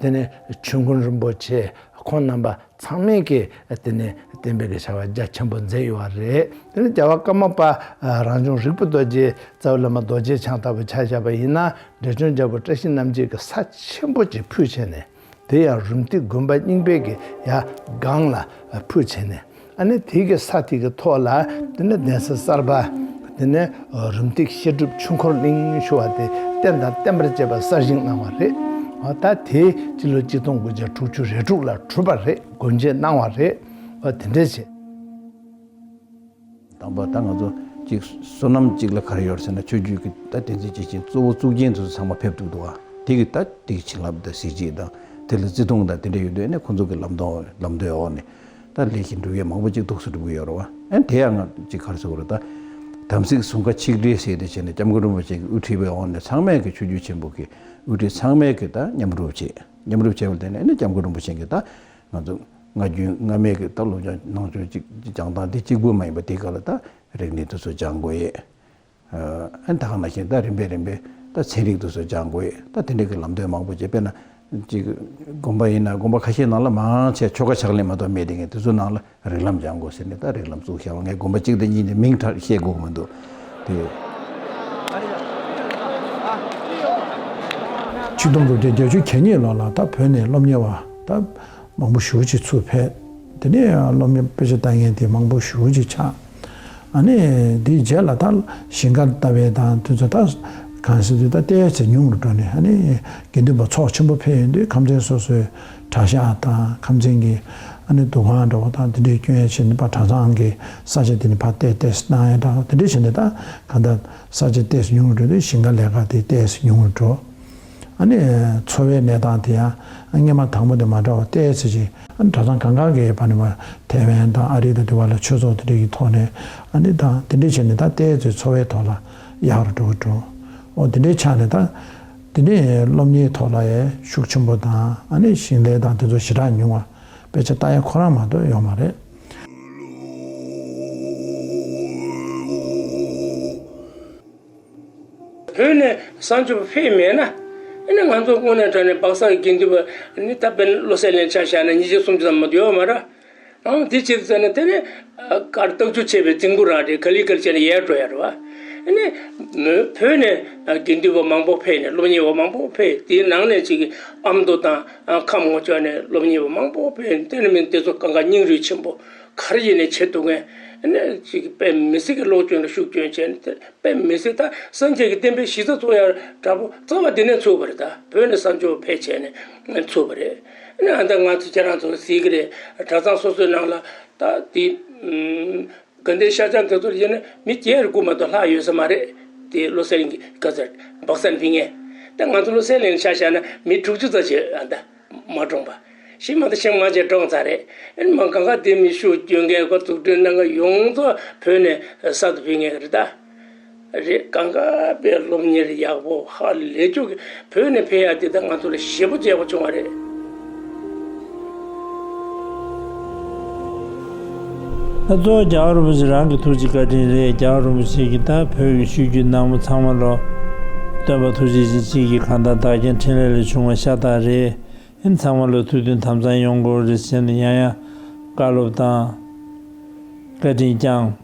དེ་ནས་ཆོས་མགོན་རིན་པོ་ཆེ། ཁོང་རྣམ་པ་ཚང་མས་ཀྱིས་དེ་ནས་བསྟན་པའི་གི་བྱ་བ་རྒྱ་ཆེན་པོ་མཛད་ཡོད་པ་རེད། དེ་ནས་རྒྱལ་བ་ཀརྨ་པ་རང་བྱུང་རིག་པ་རྡོ་རྗེ་རྩ་བའི་བླ་མ་རྡོ་རྗེ་འཆང་ལྟ་བུ་ཆ་བཞག་པ་ཡིན་ན། འབྲས་ལྗོངས་རྒྱལ་པོ་བཀྲ་ཤིས་རྣམ་རྒྱལ་གྱིས་ས་ཆེན་པོ་ཅིག་ཕུལ་བྱས་ནས། དེ་ཡང་རུམ་བཏེག་དགོན་པ་རྙིང་པའི་གི་ཡ་སྒང་ལ་ཕུལ་བྱས་ནས། ཨ་ནི་དེ་གི་ས་དེ་གི་ཐོག་ལ་དེ་ནས་གདན་ས་གསར་པ། དེ་ནས་རུམ་བཏེག་བཤད་སྒྲུབ་ཆོས་འཁོར་གླིང་ཞུ་བ་དེ་རྟེན་དང་བརྟེན་པར་བཅས་པ་གསར་བཞེངས་གནང་བ་རེད། ད་དེ་སྤྱི་ལོ་གཅིག་སྟོང་དགུ་བརྒྱ་དྲུག་ཅུ་རེ་དྲུག་ལ་གྲུབ་པ་རེད། སྒོ་འབྱེད་གནང་བ་རེད། དེ་འདྲས་བྱས། དང་པོ་ད་ང་ཚོ་གཅིག་བསོད་ནམས་གཅིག་ལ་ག་རེ་ཡོད་ཟེར་ན། ཆོས་བརྒྱུད་ཀྱི་ད་བསྟན་འཛིན་སྐྱེས་ཆེན་གཙོ་བོ་གཙུག་རྒྱན་དེ་ཚོ་ཚང་མ་ཕེབས་ཐུབ་འདུག་བ། དེ་གི་ད་དེ་གི་བྱིན་རླབས་དང་གཟི་བརྗིད་དང་དེ་ལ་བརྩི་མཐོང་དང་དེ་འདྲ་ཡོད་དུས་ནས། ཁོང་ཚོ་གི་ལམ་སྟོན་ལམ་སྟོན་འོག་ནས། ད་ལས་ཀྱི་འགྲུབ་ཡས་མང་པོ་ཅིག་ཏོག་ཙམ་འགྲུབ་ཀྱི་ཡོད་རེད་བ། ཨ་ནི་དེ་ཡང་ང་ཅིག་ག་རེ་ཟེར་དགོས་རེད། ད་དམ་ཚིག་ཟུང་ཁ་ཆིག་སྒྲིལ་ཟེར་དེ་བྱས་ནས་སྐྱབས་མགོན་རིན་པོ་ཆེ་གི་དབུ་ཁྲིད་པའི་འོག་ནས་ཚང་མས་ཀྱི་ཆོས་བརྒྱུད་ཆེན་པོ་གི་དབུ་ཁྲིད་ཚང་མས་ཀྱི་ད་མཉམ་རུབ་བྱས། མཉམ་རུབ་བྱས་པ་དེ་ནས་ཨ་ནི་སྐྱབས་མགོན་རིན་པོ་ཆེ་གིས་ད་ང་ཚོ་སྔ་རྒྱུན་སྔ་མའི་གི་ད་སློབ་སྦྱོང་ནང་ཆོས་ཅིག་སྦྱང་སྟངས་དེ་གཅིག་པུ་མ་ཡིན་པ་དེ་ག་ལ་ད་རིག་གནས་དེ་ཚོ་སྦྱང་དགོས་ཡས། ཨ་ནི་ད་ག་ནང་བཞིན་ད་རིམ་པས་རིམ་པས་ད་ཚན་རིག་དེ་ཚོ་སྦྱང་དགོས་ཡས། ད་དེ་འདྲའི་གི་ལམ་སྟོན་མང་པོ་བྱས། དཔེར་ན་ཅིག་དགོན་པ་ཡིན་ན་དགོན་པ་ཁ་ཤས་ནང་ལ་མང་ཆེ་ཆོ་ག་ཕྱག་ལེན་མ་གཏོགས་མེད། དེ་ངས་དེ་ཚོ་ནང་ལ་རིགས་ལམ་སྦྱང་དགོས་ཟེར་ནས་ད་རིགས་ལམ་བཙུགས་བཞག་པ། ངས་དགོན་པ་གཅིག་དང་གཉིས་ནས་མིང་གྲགས་བཤད་དགོས་ཀྱི་མི་འདུག་དེ། ཆིག་སྟོང་དགུ་བརྒྱ་བརྒྱད་ཅུ་གྱ་གཉིས་ལོ་ལ་ད་བོད་ནས་སློབ་གཉེར་བ་ད་མང་པོ་ཞེ་པོ་ཅིག་ཚུར་ཕེབས། དེ་ནས་སློབ་གཉེར་དཔེ་ཆ་ལྟ་མཁན་དེ་མང་པོ་ཞེ་པོ་ཅིག་ཆགས། ཨ་ནི་དེའི་རྗེས་ལ་ད་ཞིང་ཁ་ལྟ་བའི་དང་དེ་ཚོ་ད་གང་ཟེར་དུས་ད་ཏོག་ཙམ་ཉུང་རུ་འགྲོ་ནས། ཨ་ནི་དགེ་འདུན་པ་ཚོགས་ཆེན་པོ་ཕེབས་ཡོང་དུས་ཁམས་ཚན་སོ་སོའི་གྲྭ་ཤག་དང་ཁམས་ཚན་གྱི་ཨ་ནི་འདུ་ཁང་འདྲ་བོ་དང་དེ་འདྲའི་སྐྱོན་ཡས་བྱས་ནས་ཕར་གྲྭ་ཚང་གི་ས་ཆ་དེ་ནས་ཕར་ཏོག་ཙམ་གནང་ཡས་འདྲ་བོ་དེ་འདྲ་བྱས་ནས། ད་གང་ལྟར་ས་ཆ་ཏོག་ཙམ་ཉུང་རུ་འགྲོ་དུས་ཞིང་ཁ་ལས་ཀ་དེ་ཏོག་ཙམ་ཉུང་རུ་འགྲོ། ཨ་ནི་འཚོ་བའི་གནས་སྟངས་དེ་ཡང་སྔོན་མ་དང་པོ་དང་མ་འདྲ་བ་ཏོག་ཙམ་ཅིག། ཨ་ནི་གྲྭ་ཚང་གང་ག་གི་བར་ནས་མར་ཐའེ་ཝན་དང་ཨ་རི་དང་དེ་བར་ལ་ཆོས་ཚོགས་དེ་འདྲ་གི་ཐོག་ནས་ཨ་ནི་ད་དེ་འདྲ་བྱས་ནས་ད་ཏོག་ཙམ་འཚོ་བའི་ཐོག་ལ་ཡག་རུ་འགྲོ་གི་འགྲོ། ཨོ་དེ་འདྲའི་ཆ་ནས་ད་དེ་ནས་སློབ་གཉེར་ཐོག་ལ་ཡང་ཤུགས་ཆེན་པོ་དང་། ཨ་ནི་ཞིང་ལས་དང་དེ་ཚོ་ཞེ་དྲག་ཉུང་བ། དཔེ་ཆ་ལྟ་ཡ་ཁོ་རང་མ་གཏོགས་ཡོད་མ་རེད། བོད་ནས་གསང་སྤྱོད་པ་ཕེབས་མེད་ན། ཨ་ནི་ང་ཚོ་དངོས་གནས་དྲང་གནས་སྦག་ས་གི་དགེ་འདུན་པ་ནི་ད་དཔེར་ན་བློ་གསལ་གླིང་ཆ་བཞག་ན་ཉིས་བརྒྱ་སུམ་ཅུ་ཙམ་མ་གཏོགས་ཡོད་མ་རེད། ཨང་དེ་ཕྱིར་ཟེར་ན་དེ་ནི་གར་རྟགས་ཆུ་ཆད་པའི་རྫིང་བུ་རང་རེད། ག་ལེ་ག་ལེ་བྱས་ནས་ཡལ་འགྲོ་ཡ་རེད་བ། ཨ་ནི་བོད་ནས་དགེ་འདུན་པ་མང་པོ་ཕེབས་ནས་སློབ་གཉེར་བ་མང་པོ་ཕེབས། དེའི་ནང་ནས་ཅིག་ཨ་མདོ་དང་ཁམས་ངོ་ཅོག་ནས་སློབ་གཉེར་བ་མང་པོ་ཕེབས། དེ་ནི་མིན་དེ་ཚོ་གང་ག་སྙིང་རུས་ཆེན་པོ་ག་རེ་ཡིན་ནས་བྱེད་ཐུབ་མཁན། ཨ་ནི་ཅིག་དཔེ་མི་སྲིད་ཀྱི་སློབ་སྦྱོང་ལ་ཤུགས་སྐྱོན་བྱས་ནས། དཔེ་མི་སྲིད། ད་སངས་རྒྱས་ཀྱི་བསྟན་པའི་གཞི་རྩ་བཙུགས་ཡ་འདྲ་པོ་རྩ་བ་འདི་ནས་ཚུགས་པ་རེད། ད་བོད་ནས་གསང་སྤྱོད་ཕེབས་བྱས་ནས་ཚུགས་པ་རེད། ཨ་ནི་ཨ་ད་ང་ཚོ་ཁྱེད་རང་ཚོ་གཟིགས་ཀྱི་རེད། གྲྭ་ཚང་སོ་སོའི་ནང་ལ་ད་དེ་དགའ་ལྡན་ཤར་བྱང་དེ་ཚོར་ཡིན་ན་མི་བརྒྱད་དགུ་མ་གཏོགས་ལྷག་ཡོད་ས་མ་རེད། དེ་བློ་གསལ་གླིང་གི་ག་ཚོད་སྦག་སར་འབུད་མཁན། ད་ང་ཚོ་བློ་གསལ་གླིང་ལ་ཆ་བཞག་ན་མི་དྲུག་ཅུ་ཙམ་ཅིག་ཨ་ད། མ་གྲོངས་པ། ཤི་མ་ད་ཤི་མ་བྱས་གྲོངས་ཚར་རེད། ཨེ་མ་གང་ག་དེ་མི་ཤུགས་སྐྱོན་མཁན་གོ་འཛུགས་སྐྲུན་གནང་མཁན་ཡོངས་རྫོགས་བོད་ནས་གསར་དུ་ཕེབས་མཁན་རེད་ད། རེད། གང་ག་པའི་སློབ་གཉེར་ཡག་པོ་ཧ་ལས་ཅུག་གི་བོད་ནས་ཕེབས་ཡ་དེ་ད་ང་ཚོ་ལ་ཞེ་པོ་མཛེས་པོ་བྱུང་བ་རེད། ད་གཙོ་བོ་རྒྱལ་བ་རིན་པོ་ཆེ་རང་གི་ཐུགས་རྗེ་བཀའ་དྲིན་རེད། རྒྱལ་བ་རིན་པོ་ཆེ་གིས་ད་བོད་ཀྱི་ཆོས་བརྒྱུད་ནང་པ་ཚང་མ་ལོ་སྟོན་པ་ཐུགས་རྗེ་ཅན་གཅིག་གིས་གང་ལྟར་བདག་རྐྱེན་འཕྲིན་ལས་ལས་བྱུང་བ་ཤ་སྟག་རེད། ཨེ་ཚང་མ་ལ་ཐུགས་མཐུན་དམ་གཙང་ཡོང་དགོས་རེད་ཟེར་ནས་ཡང་ཡང་བཀའ་སློབ་དང་བཀའ་དྲིན་བསྐྱངས།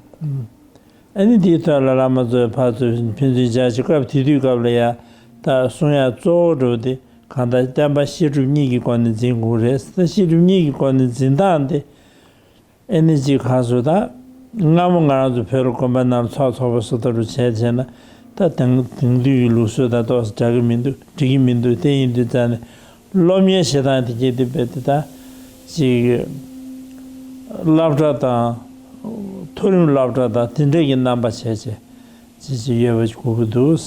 ཨ་ནི་དེའི་ཐོག་ལ་བླ་མ་ཚོས་ཕར་ཚུར་ཕན་ཚུན་མཇལ་ཆེ་སྐབས་དེ་དུས་སྐབས་ལ་ཡ་ད་གསུང་ཡ་གཙོ་བོ་འགྲོ་དེ་གང་ལྟར་བསྟན་པ་བཤད་སྒྲུབ་གཉིས་ཀྱི་སྒོ་ནས་འཛིན་དགོས་རེད། ད་བཤད་སྒྲུབ་གཉིས་ཀྱི་སྒོ་ནས་འཛིན་སྟངས་དེ། ཨེ་ནི་ཅིག་གང་སོ་ད། སྔ་མོ་ང་རང་ཚོ་བོད་ལ་དགོན་པ་ནང་ལ་ཚོགས་ཚོགས་པ་སུ་ལྟ་རུ་བྱས་བྱས་ན། ད་དེང་དེང་དུས་ཀྱི་ལུགས་སྲོལ་དང་ཏོག་ཙམ་འདྲ་གི་མི་འདུག་འགྲིག་གི་མི་འདུག་དེ་ཡིན་དུས་ཙང་ནས་སློབ་གཉེར་བྱེད་སྟངས་དེ་གྱད་དེ་རྦད་དེ་ད་ཅིག་སློབ་གྲྭ་དང་མཐོ་རིམ་སློབ་གྲྭ་དང་དེ་འདྲ་གི་རྣམ་པ་བྱས་བྱས་ཅིག་ཅིག་ཡོད་པ་དགོས་ཀྱི་འདུག་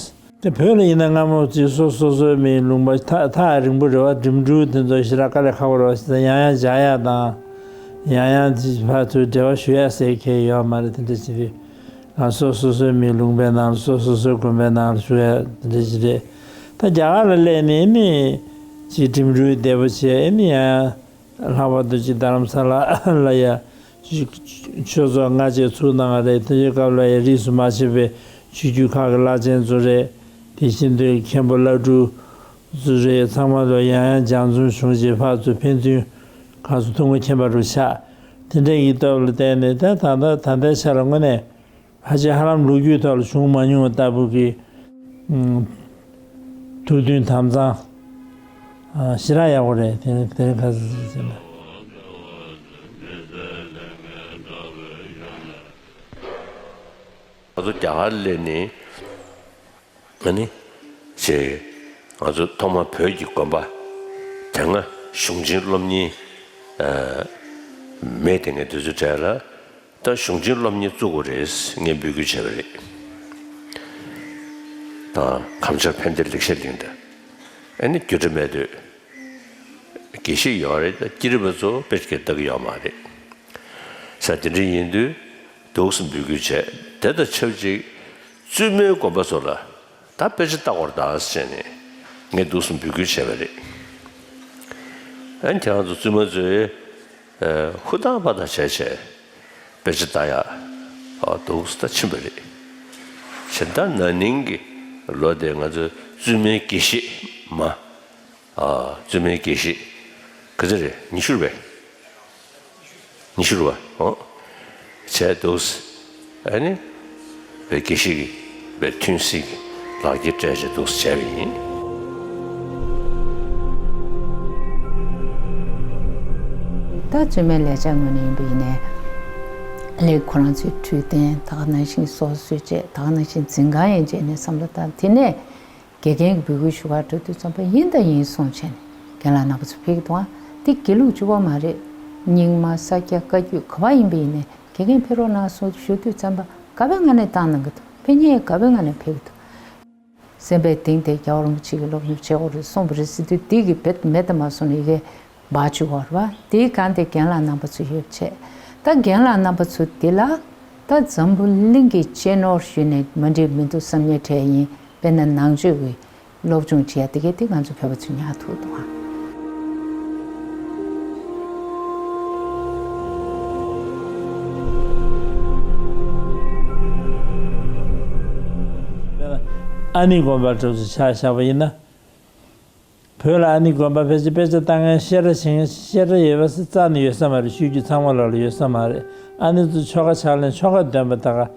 དེ་བོད་ལ་ཡིན་ན་སྔ་མོ་ཅིག་སོ་སོ་སོའི་མིའི་ལུང་པ་ཐག་ཐག་རིང་པོ་རེད་བ། འགྲིམ་འགྲུལ་དེ་ཚོ་ཞེ་དྲག་དཀའ་ལས་ཁག་པོ་རེད་བ། ཞེ་ད་ཡང་ཡང་བཞག་ཡ་དང་། ཡང་ཡང་ཅིག་ཕར་ཚུར་འབྲེལ་བ་ཞུ་ཡ་ཟེར་མཁན་ཡོད་མ་རེད། དེ་འདྲ་ཅིག་རེད། ང་སོ་སོ་སོའི་མིའི་ལུང་པའི་ནང་ལ་སོ་སོ་སོའི་དགོན་པའི་ནང་ལ་བཞུགས་ཡ་དེ་འདྲ་ཅིག་རེད། ད་རྒྱ་གར་ལ་སླེབས་ནས་ཨེ་ནི་ཅིག་འགྲིམ་འགྲུལ་བདེ་པོ་བྱས། ཨེ་ནི་ཡང་ཡང་། ལྷག་པར་དུ་ཅིག་རྡ་རམ་ས་ལ་ལ་ཡ་ཆོས་ཚོགས་སྔ་རྗེས་ཚུགས་གནང་བ་རེད། དེ་ཚོའི་སྐབས་ལ་ཡ་རིས་སུ་མ་ཆད་པའི་ཆོས་བརྒྱུད་ཁག་གི་བླ་ཆེན་ཚོ་རེད། དེ་བཞིན་དུ་མཁན་པོ་བླ་སྤྲུལ་ཚོ་རེད། ཚང་མ་ལ་ཡང་ཡང་སྦྱང་བརྩོན་བྱུང་རྗེས་ཕར་ཚུར་ཕན་ཚུན་གང་སུ་ཐུན་མོང་མཁྱེན་པ་རུ་ཆགས། དེ་འདྲ་ཡི་སྟོབས་ལ་བརྟེན་ནས་ད་ད་ལྟ་ད་ལྟའི་ཆ་ལ་དངོས་གནས། ཕལ་ཆེར་ཧ་ལམ་ལོ་རྒྱུས་ཐོག་ལ་བྱུང་མ་མྱོང་བ་ལྟ་བུ་གི་ཨུམ། ཐུགས་མཐུན་དམ་གཙང་། ཨ། ཞེ་དྲག་ཡག་པོ་རེད། དེ་ནི་དེ་རིང་ཁ་སང་ཟེར་ན། ང་ཚོ་རྒྱ་གར་སླེབས་ནས་ཨ་ནི་ཅེས་ང་ཚོ་ཐོག་མར་བོད་ཀྱི་དགོན་པ་དེ་སྔ་གཞུང་ཆེན་སློབ་གཉེར་ཨ་མེད་དེ་ངས་དུས་ཚོད་སྤྲད་ལ། ད་གཞུང་ཆེན་སློབ་གཉེར་བཙུགས་དགོས་རེད་ངས་འབོད་སྐུལ་བྱས་པ་རེད། ད་ཁམས་ཆར་ཕན་བདེ་ལེགས་བཤད་གླིང་དང་། ཨ་ནི་རྒྱུད་གྲྭ་སྨད་སྟོད། དགེ་བཤེས་ཡོད་རེད། ད་དཀྱིལ་རི་པ་ཚོ་དཔེ་སྐད་བརྡ་གི་ཡོད་མ་རེད། ས་དེ་འདྲ་ཡིན་དུས་འདུག་སེ་འབོད་སྐུལ་བྱས། དེ་དང་ཆབས་ཅིག་བཙུན་མའི་དགོན་པ་ཚོ་ལ་ད་དཔེ་ཆ་ལྟ་དགོས་རེད་ད་ཟེར་ནས་ངས་འདུག་སེ་འབོད་སྐུལ་བྱས་པ་རེད། ཨ་ནི་ཁྱེད་རང་ཚོ་བཙུན་མ་ཚོས་ཨ་ཧུར་ཐག་པ་ཐག་བྱས་བྱས་དཔེ་ཆ་ལྟ་ཡག་ཨ་འདུག་སེ་ད་ཕྱིན་པ་རེད། བྱས་ད་ན་ནིང་གི་ལོ་དེ་ང་ཚོ་བཙུན་མའི་དགེ་བཤེས་མ། ཨ་བཙུན་མའི་དགེ་བཤེས་ག་ཚོད་རེད། ཉི་ཤུ་རེད་པས། ཉི་ཤུ་རེད་པ། ཨོ། བྱས་འདུག་སེ་ཨ་ནི་དཔེ་དགེ་བཤེས་ཀྱི་དཔེ་ཐུན་གསེང་གི་ལག་འཁྱེར་སྤྲད་བྱས་འདུག་སེ་བྱས་པ་ཡིན། ད་བཙུན་མའི་ལས་བྱ་ངོས་ནས་ཡིན་པ་ཡིན་ནའི་ལས་ཁོ་རང་ཚོའི་འཕྲོད་བསྟེན་ད་ག་ནང་བཞིན་སོ་སོའི་བཅས་ད་ག་ནང་བཞིན་འཛིན་ཁང་ཡན་ཆད་ནས་བསམ་བློ་བཏང་དེ་ནས། དགེ་རྒན་གྱི་འབོད་སྐུལ་ཞུ་གར་འགྲོ་དུས་ཙམ་པ་ཡིན་དང་ཡིན་སོང་བྱས་ནས་རྒན་ལགས་རྣམ་པ་ཚོ་ཕེབས་ཀྱི་འདུག་ཨ། འདི་དགེ་ལུགས་གཅིག་པོ་མ་རེད། རྙིང་མ་ས་སྐྱ་བཀའ་བརྒྱུད་ག་པར་ཡིན་པ་ཡིན་ནའི་དགེ་རྒན་ཕེབས་རོགས་གནང་གསུངས་ཞུ་དུས་ཙམ་པ་དགའ་པོའི་ངང་ནས་བཏང་གནང་གི་འདུག་ཕེབས་མཁན་དགའ་པོའི་ངང་ནས་ཕེབས་ཀྱི་འདུག་སེམས་པའི་གཏིང་དེ་རྒྱལ་བ་རིན་པོ་ཆེ་གིས་སློབ་སྦྱོང་བྱེད་དགོས་རེད་གསུངས་པ་རེད་ཟེར་དུས་འདི་གི་རྦད་མེད་དུ་མ་སོང་ནས་ཡི་གེ་འབག་བཅུག་གོ་རེད་པ། དེའི་སྒང་དེ་རྒན་ལགས་རྣམ་པ་ཚོ་ཡོད་བྱས། ད་རྒན་ལགས་རྣམ་པ་ཚོ་འདི་ལ་ད་འཛམ་བུ་གླིང་གི་གཅེས་ནོར་ཞུས་ནས་མ་འགྲིག་མི་འདུག་བསམ་མཁན་གྲས་ཡིན། དཔེར་ན་ནང་ཆོས་ཀྱི་སློབ་སྦྱོང་བྱེད་ཡ་དེ་གའི་དེ་ང་ཚོ་བོད་པ་ཚོས་ཉར་ཐུབ་འདུག་ཨ། ཨ་ནི་དགོན་པ་གྲུབ་ཚུལ་ཆ་བཞག་པ་ཡིན་ན། བོད་ལ་ཨ་ནི་དགོན་པ་ཕལ་ཆེར་དཔེ་ཆ་ལྟ་མཁན་བཤད་གྲྭ་བྱེད་མཁན་བཤད་གྲྭ་ཡོད་པ་ཟེར་རྩ་ནས་ཡོད་ས་མ་རེད། ཤོད་རྒྱུ་ཚང་མ་ལོག་ལ་ཡོད་ས་མ་རེད། ཨ་ནི་ཚོ་ཆོ་ག་ཕྱག་ལེན་ཆོ་ག་འདོན་པ་ད་ག་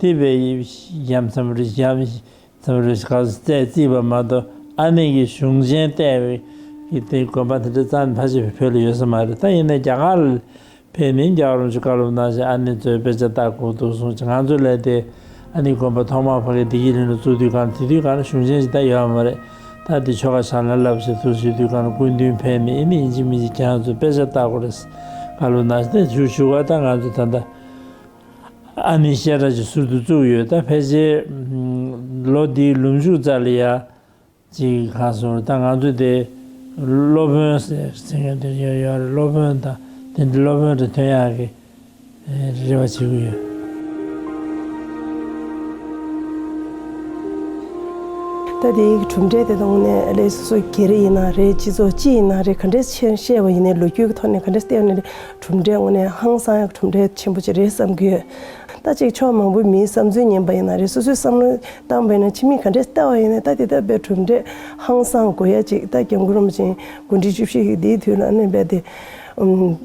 དེ་བས་ཡ་མཚན་རེད། ཡ་མཚན་རེད། ག་ཚོད་བརྩིས་པ་མ་གཏོགས་ཨ་ནི་གི་གཞུང་ཆེན་བལྟས་པའི་གི་དེ་དགོན་པ་དེ་འདྲ་རྩ་ནས་ཕལ་ཆེར་བོད་ལ་ཡོད་ས་མ་རེད། ད་ཡིན་ནའི་རྒྱ་གར་ལ། ཕེབས་ནས་རྒྱལ་བ་རིན་པོ་ཆེས་བཀའ་སློབ་གནང་བཞིན་ཨ་ནེ་ཚོས་དཔེ་ཆ་ལྟ་དགོས་འདུག་གསུངས་ཀྱི། ང་ཚོ་ལས་དེ་ཨ་ནེ་དགོན་པ་ཐོག་མར་ཕ་གིའི་བདེ་སྐྱིད་གླིང་ལ་བཙུགས་དུས་གང་དེ་དུས་གང་ལ་གཞུང་ཆེན་ཞིག་ད་ཡོད་མ་རེད། ད་དེ་ཆོ་ག་ཕྱག་ལེན་བསླབ་བྱས་ཚུར་བྱེད་དུས་གང་ལ་སྐུ་མདུན་ཕེབས་ནས་ཨེ་ནི་ཡིན་གཅིག་མིན་གཅིག་ཁྱེད་རང་ཚོས་དཔེ་ཆ་ལྟ་དགོས་རེད་བཀའ་སློབ་གནང་བཞིན། དེ་ཞུ་ཞུ་བ་ད་ང་ཚོ་ད་ལྟ་ཨ་ནེ་བཤད་གྲྭ་ཞིག་ཟུར་དུ་བཙུགས་ཡོད། ད་ཕལ་ཆེར་ལོ་འདིའི་ལོ་མཇུག་རྩ་ལ་ཡ། ཅིག་ག་སོང་ད་ང་ཚོ་དེ་སློབ་དཔོན་ཟེར་ཟེར་མཁན་དེ་ཡོད་ཡོད་རེད། སློབ་དཔོན་དང་དེ་འདྲ་སློབ་དཔོན་རེ་ཐོན་ཡག་གི་རེ་བ་བྱེད་ཀྱི་ཡོད། ད་དེའི་གྲུབ་འབྲས་དེ་དང་ནས་ལས་སོ་སོའི་སྒེར་ཡིན་ན་རེད། སྤྱི་ཚོགས་སྤྱི་ཡིན་ན་རེད། ག་འདྲས་བཤད་བཤད་པ་ཡིན་ནའི་ལོ་རྒྱུས་ཀྱི་ཐོག་ནས་ག་འདྲས་བལྟས་ནའི་གྲུབ་འབྲས་དངོས་གནས་ཧང་སང་ཡག་གྲུབ་འབྲས་ཆེན་པོ་ཅིག་རེད་བསམ་གྱི་ཡོད། ད་ཅིག་ཕྱོགས་མང་པོའི་མིའི་བསམ་ཚུལ་ཉན་པ་ཡིན་ན་རེད། སོ་སོའི་བསམ་བློ་བཏང་བ་ཡིན་ན་ཕྱི་མིས་ག་འདྲས་ལྟ་བ་ཡིན་ན་ད་དེ་ལྟ་བུའི་གྲུབ་འབྲས་ཧང་སང་དགོས་ཡ་ཅིག་ད་སྐྱབས་མགོན་རིན་པོ་ཆེ་དགུང་ཁྲི་བཅུ་བཞི་ཡི་དེའི་དུས་ལ་ཨ་ནི་རྦད་དེ་ཨུམ།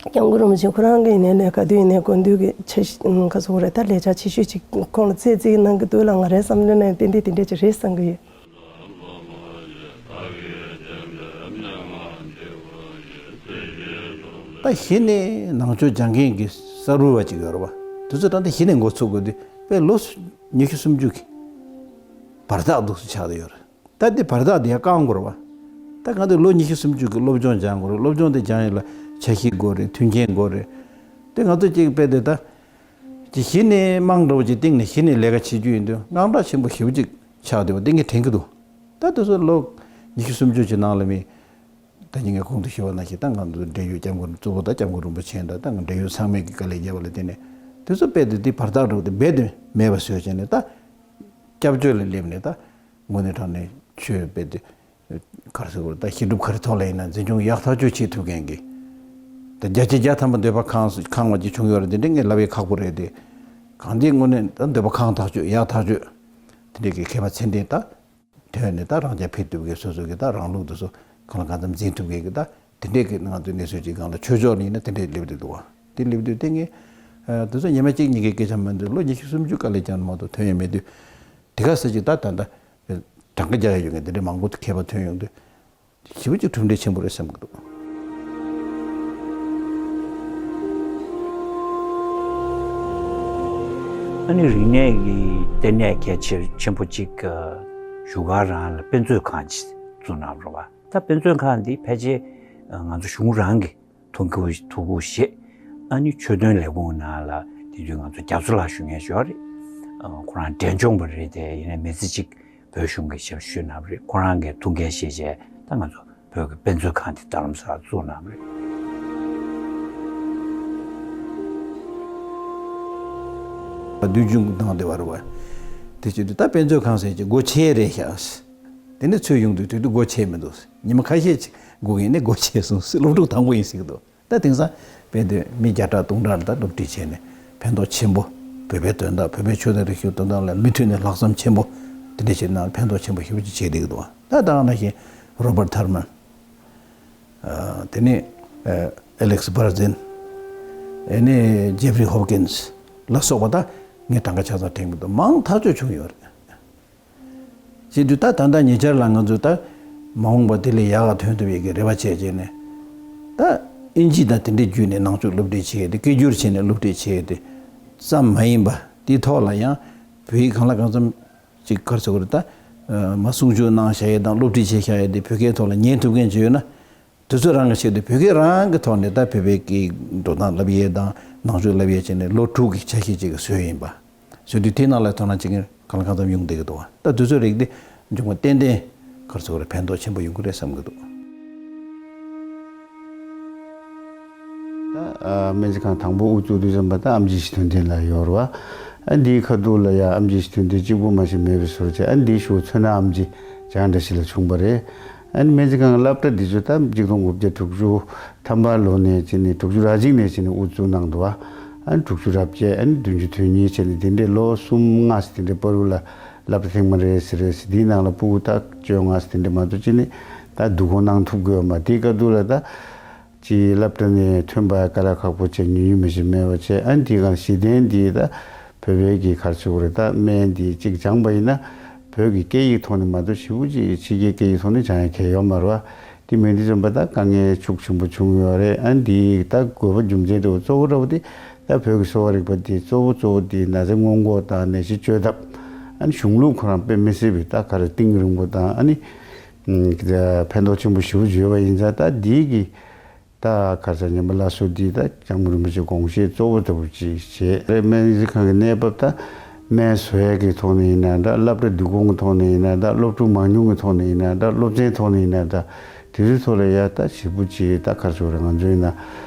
སྐྱབས་མགོན་རིན་པོ་ཆེ་ཁོ་རང་གི་ཡིན་ནའི་ལས་ཀ་དུས་ཡིན་ནའི་དགོན་དུས་ཀྱི་ཆེ་ཤོས་ག་ཚོད་རེད། ད་ལས་འཆར་ཆེ་ཤོས་ཅིག་ཁོང་ལ་རྩིས་རྩིས་གནང་གི་འདུག་ལ། ང་རའི་བསམ་བློ་ནས་ཏན་ཏན་དེ་འདྲས་ཅིག་རེད་བསམ་གི་ཡོད། ད་གཞི་ནས་ནང་ཆོས་སྦྱང་མཁན་གྱི་གསར་བུ་བ་ཅིག་ཡོད་རེད་བ། དེ་ཚོ་ད་ལྟ་གཞི་ནས་འགོ་ཚུགས་དགོས་དུས་དཔེ་ལོ་ཉི་ཤུ་སུམ་ཅུ་གི་བར་ཐག་འདུག་སུ་ཆགས་བསྡད་ཡོད་རེད། ད་དེ་བར་ཐག་དེ་ཡང་བསྐང་དགོས་རེད་བ། ད་ང་ཚོས་ལོ་ཉི་ཤུ་སུམ་ཅུ་གི་སློབ་སྦྱོང་སྦྱང་དགོས་རེད། སློབ་སྦྱོང་དེ་སྦྱང་ཡས་ལ་འཆར་གཞི་དགོས་རེད། མཐུན་རྐྱེན་དགོས་རེད། དེ་ང་ཚོ་གཅིག་དཔེ་དེ་ད་ཅི་གཞི་ནས་དམངས་འདྲ་བོ་ཅིག་སྟེང་ནས་གཞི་ནས་ལས་ཀ་བྱེད་རྒྱུ་ཡིན་དུས་དངངས་སྐྲག་ཆེན་པོ་ཞེ་པོ་ཅིག་ཆགས་བསྡད་པ་དེ་ངས་དྲན་གྱི་འདུག་ད་དེ་ཚོ་ལོ་ཉི་ཤུ་སུམ་ཅུ་ཅིག་ནང་ལ་མི་ད་ཉིན་ངས་གོང་དུ་ཞུས་པ་ནང་བཞིན་ད་ང་ཚོ་འབྲེལ་ཡོད་སྐྱབས་མགོན་གཙོ་བོ་དང་སྐྱབས་མགོན་རིན་པོ་ཆེ་དང་ད་ང་འབྲེལ་ཡོད་ཚང་མས་ཀྱི་དཀའ་ལས་བརྒྱབ་པ་ལ་བརྟེན་ནས་དེ་ཚོ་དཔེ་དེ་དེ་བར་ཐག་འགྲོ་དེ་རྦད་དེ་མེད་པ་བཟོས་བྱས་ནས་ད། སྐྱབས་བཅོལ་ལ་སླེབས་ནས་ད་དངོས་གནས་དྲང་གནས་ཆོས་དཔེ་དེ་ག་རེ་ཟེར་དགོས་རེད། ད་ཤེས་སྒྲུབ་ག་རེ་ཐོག་ལ་ཡིན་ན་འཛིན་སྐྱོང་ཡག་ཐག་ཆོད་བྱེད་ཐུབ་མཁན་གྱི་ད་བརྒྱ་ཆ་བརྒྱ་ཐམ་པ་འདོད་པ་ཁེངས་སུ་ཁེངས་པ་ཅིག་བྱུང་ཡོད་རེད། དེ་འདྲ་ངས་ལབ་ཡས་ཁག་པོ་རེད་དེ། གང་དེ་དངོས་གནས་ད་འདོད་པ་ཁེངས་ཐག་ཆོད་ཡག་ཐག་ཆོད་དེ་འདྲའི་གི་མཁས་པ་ཚད་ལྡན་ད་ཐོན་ནས་ད་རང་རྐྱ་འཕེར་ཐུབ་མཁན་སོ་སོ་གི་ད་རང་ལུགས་དེ་ཚོ་གང་ལ་གང་འཚམ་འཛིན་ཐུབ་མཁན་གྱི་ད་དེ་འདྲའི་གི་ང་ཚོའི་གནས་ཚུལ་ཅིག་སྒང་ལ་ཆོས་ཕྱོགས་ནས་ཡིན་ན་དེ་འདྲའི་སླེབས་བསྡད་འདུག་བ། དེ་སླེབས་དུས་དེ་ངས་དེ་ཚོ་ཉི་མ་གཅིག་གཉིས་ཀའི་སྐད་ཆ་མིན་འདུག་ལོ་ཉི་ཤུ་སུམ་ཅུ་དཀའ་ལས་བརྒྱབ་ན་མ་གཏོགས་ཐོན་ཡས་མེད་དུས། དེ་ག་ས་ཅིག་ད་ད་ལྟ་གྲངས་ཀ་རྒྱག་ཡ་ཡོད་མཁན་དེ་འདྲའི་མང་པོ་མཁས་པ་ཐོན་ཡོང་དུས་ཞེ་པོ་ཅིག་གྲུབ་འབྲས་ཆེན་པོ་རེད་བསམ་གྱི་འདུག་ཨ་ནི་རིག་གནས་ཀྱི་ལྟེ་གནས་གལ་ཆེ་ཆེན་པོ་གཅིག་བཞུགས་སྒར་རང་ལ་དཔེ་མཛོད་ཁང་ཅིག་བཙུགས་གནང་བ་རེད་བ། ད་དཔེ་མཛོད་ཁང་འདི་ཕལ་ཆེར་ང་ཚོ་གཞུང་རང་གི་ཐུགས་ཁུར་ཐུགས་ཁུར་བཞེས། ཨ་ནི་ཆོས་དོན་ལས་ཁུངས་ནང་ལ་དེ་དུས་ང་ཚོ་རྒྱ་མཚོ་ལགས་ཞུ་མཁན་ཞིག་ཡོད་རེད། ཨ་ཁོ་རང་འབྲས་ལྗོངས་པ་རེད་དེ། ཡིན་ནའི་མི་ཚེ་གཅིག་བོད་གཞུང་གི་ཞབས་ཞུ་གནང་བ་རེད། ཁོ་རང་གིས་ཐུགས་འགན་བཞེས་བྱས་ད་ང་ཚོ་བོད་ཀྱི་དཔེ་མཛོད་ཁང་དེ་རྡ་རམ་ས་ལ་བཙུགས་གནང་བ་རེད། བདུན་ཅུ་གནང་བསྡད་པ་རེད་བ། དེ་བྱེད་དུས་ད་དཔེ་མཛོད་ཁང་ཟེར་གྱི་སྒོ་ཕྱེ་རེད་ཤག་དེ་ནས་ཚུར་ཡོང་དུས་དུས་དུས་སྒོ་ཕྱེ་མི་འདུག་ཉི་མ་ཁ་ཤས་ཅིག་སྒུག་ཡིན་ནས་སྒོ་ཕྱེ་སོང་། སློབ་ཕྲུག་དང་པོ་ཡིན་ཟེར་གྱི་འདུག་ད་དེང་སང་དཔེ་དེ་མི་བརྒྱ་ཕྲག་སྟོང་ཕྲག་ལ་ད་སློབ་ཁྲིད་བྱས་ནས་ཕན་ཐོགས་ཆེན་པོ། བོད་པའི་དོན་དག་བོད་པའི་ཆོས་དང་རིག་གཞུང་དོན་དག་ལ་མུ་མཐུད་ནས་ལྷག་བསམ་ཆེན་པོ་དེ་འདྲ་བྱས་ན་ཕན་ཐོགས་ཆེན་པོ་ཞེ་པོ་ཅིག་བྱས་བསྡད་ཀྱི་འདུག་ད་ད་ག་ནང་བཞིན་རོ་པར་ཐར་མན། དེ་ནས་ཨེ་ལེགས་སི་བྷར་ཛིན། ཨེ་ནས་ཇེ་ཕ་རི་ཧོབ་ཀིན་སི་ལ་སོགས་པ་ད་ངས་གྲངས་ཀ་ཆ་ཚང་དྲན་གྱི་འདུག་མང་ཐག་ཆོད་བྱུང་ཡོད་རེད། བྱེད་དུས་ད་ད་ལྟ་ཉེ་ཆར་ལ་ང་ཚོས་ད་མ་འོངས་པ་དེ་ལས་ཡག་ག་ཐོན་ཐུབ་ཡས་ཀྱི་རེ་བ་བྱས་བྱས་ནས་ད་ཨིན་ཇི་དང་དེ་འདྲའི་བརྒྱུད་ནས་ནང་ཆོས་སློབ་ཁྲིད་བྱས་ཏེ་སྐད་སྒྱུར་བྱས་ནས་སློབ་ཁྲིད་བྱས་ཏེ་ཙམ་མ་ཡིན་པ་དེའི་ཐོག་ལ་ཡང་བོད་ཡིག་གང་ལ་གང་འཚམ་ཅིག་ག་རེ་ཟེར་དགོས་རེད་ད། མ་གསུང་ཆོས་གནང་བཞག་ཡས་དང་སློབ་ཁྲིད་བྱས་བཞག་ཡས་དེ་བོད་སྐད་ཐོག་ལ་ཉན་ཐུབ་མཁན་ཅིག་ཡོད་ན། དེ་ཚོ་རང་གི་ཆེད་དུ་བོད་སྐད་རང་གི་ཐོག་ནས་ད་བོད་པའི་སྐད་འགྲོ་སྟངས་བསླབ་ཡས་དང་ནང་ཆོས་བསླབ་ཡས་བྱས་ནས་ལོ་དྲུག་གི་ཆ་ཤས་ཅིག་གི་བཟོས་ཡིན་པ། བཟོས་དུས་དེའི་ནང་ལ་དོ་སྣང་བྱེད་མཁན་གང་ལ་གང་འཚམ་ཡོང་བསྡད་ཀྱི་འདུག་བ། ད་དེ་ཚོའི་རིགས་དེ་འབྱུང་བ་ཏན་ཏན་ག་རེ་ཟེར་དགོས་རེད་ཕན་ཐོགས་ཆེན་པོ་ཡོང་གི་རེད་བསམ་གྱི་འདུག་ད་སྨན་རྩིས་ཁང་དང་པོ་དབུ་བཙུགས་དུས་ཙམ་པ་ད་ཨེམ་ཆི་ཞི་མཐུན་ལྡན་ལགས་ཡོད་རེད་བ། ཨ་འདིའི་ཁ་ཐུག་ལ་ཡ་ཨེམ་ཆི་ཞི་མཐུན་ལྡན་གཅིག་པུ་མ་ཞིག་མེད་པའི་བཟོ་འདྲ་བྱས། ཨ་འདིའི་གཞུག་ཚོད་ན་ཨེམ་ཆི་ཅང་འདྲ་ཞིག་ལ་བྱུང་བ་རེད། ཨ་ནི་སྨན་རྩིས་ཁང་གི་སློབ་གྲྭ་འདི་ཚོ་ད་གཅིག་སྟོང་དགུ་བརྒྱ་དྲུག་ཅུ་ཐམ་པ་ལོ་ནས་བྱས་ནས་དྲུག་ཅུ་རེ་གཅིག་ནས་བྱས་ནས་དབུ་བཙུགས་གནང་འདུག་བ། ཨ་ནི་དྲུག་ཅུ་རེ་བརྒྱད། ཨ་ནི་བདུན་ཅུ་དོན་གཉིས་བྱས་ནས་དེ་འདྲའི་ལོ་གསུམ་ལྔ་ཙམ་དེ་འདྲའི་བར་དུ་ལ་སློབ་གྲྭ་ཐེངས་མ་རེ་ཟེར་རེ་ཟེར་འདིའི་ནང་ལ་ཕྲུ་གུ་ད་བཅོ་ལྔ་ཙམ་དེ་འདྲ་མ་གཏོགས་བྱས་ནས་ད་བསྡུ་སྐོང་གནང་ཐུབ་དགོས་ཡོད་མ་རེད། དེའི་སྐབས་དུས་ལ་ད། ཅིག་སློབ་གྲྭ་ནས་ཐོན་པ་དཀའ་ལས་ཁག་པོ་བྱས་ཉུང་ཉུང་མི་ཞིག་མེད་པ་བྱས། ཨ་ནི་དེའི་སྒང་གཞི་རྟེན་འདི་ད་བོད་པའི་གི་ག་རེ་ཟེར་དགོས་རེད་ད་སྨན་འདི་གཅིག་སྦྱངས་པ་ཡིན་ན་བོད་ཀྱི་སྐད་ཡིག་ཐོག་ནས་མ་གཏོགས་ཞེ་པོ་ཅིག་ཕྱི་རྒྱལ་སྐད་ཡིག་ཐོག་ནས་སྦྱང་ཡ་གལ་ཡོད་མ་རེད་བ། དེ་མིན་དུས་ཙམ་པ་ད་དཀའ་ངལ་ཤུགས་ཆེན་པོ་བྱུང་ཡོད་རེད། ཨ་ནི་འདི་ད་དགོས་པ་རྒྱུ་མཚན་དེ་གཙོ་བོ་འདྲ་བོ་དེ་ད་བོད་ཀྱི་གསོ་བ་རིག་པ་འདི་གཙོ་བོ་གཙོ་བོ་དེ་ན་ཚ་སྔོན་འགོག་དང་ནད་གཞི་བཅོས་ཐབས། ཨ་ནི་གཞུང་ལུགས་ཁོ་རང་དཔེ་མི་སྲིད་པའི་ད་ག་རེ་གཏིང་རིང་པོ་དང་ཨ་ནི་ཕན་ཐོགས་ཆེན་པོ་ཞེ་པོ་ཅིག་ཡོད་པ་ཡིན་ཙང་ད་འདི་གི་ད་ག་རེ་ཟེར་ཉམས་པ་སླར་གསོ་འདི་ད་སྐྱབས་མགོན་རིན་པོ་ཆེ་དགོངས་བཞེད་གཙོ་བོ་ལྟ་བུ་ཅིག་བྱས་རེད། སྨན་རྩིས་ཁང་གི་གནས་བབ་ད་སྨན་བཟོ་ཡས་ཀྱི་ཐོག་ནས་ཡིན་ན་འདྲ། སློབ་གྲྭ་བསྡུ་སྐོང་གི་ཐོག་ནས་ཡིན་ན་འདྲ། སློབ་ཕྲུག་མང་ཉུང་གི་ཐོག་ནས་ཡིན་ན་འདྲ། སློབ་ཚན་ཐོག་ནས་ཡིན་ན་འདྲ། དེ་ཚོའི་ཐོག་ལ་ཡ་ད་ཞེ་པོ་ཅིག་ད་ག་རེ་ཟེར་རེད། ང་ཚོ་ཡིན་ན་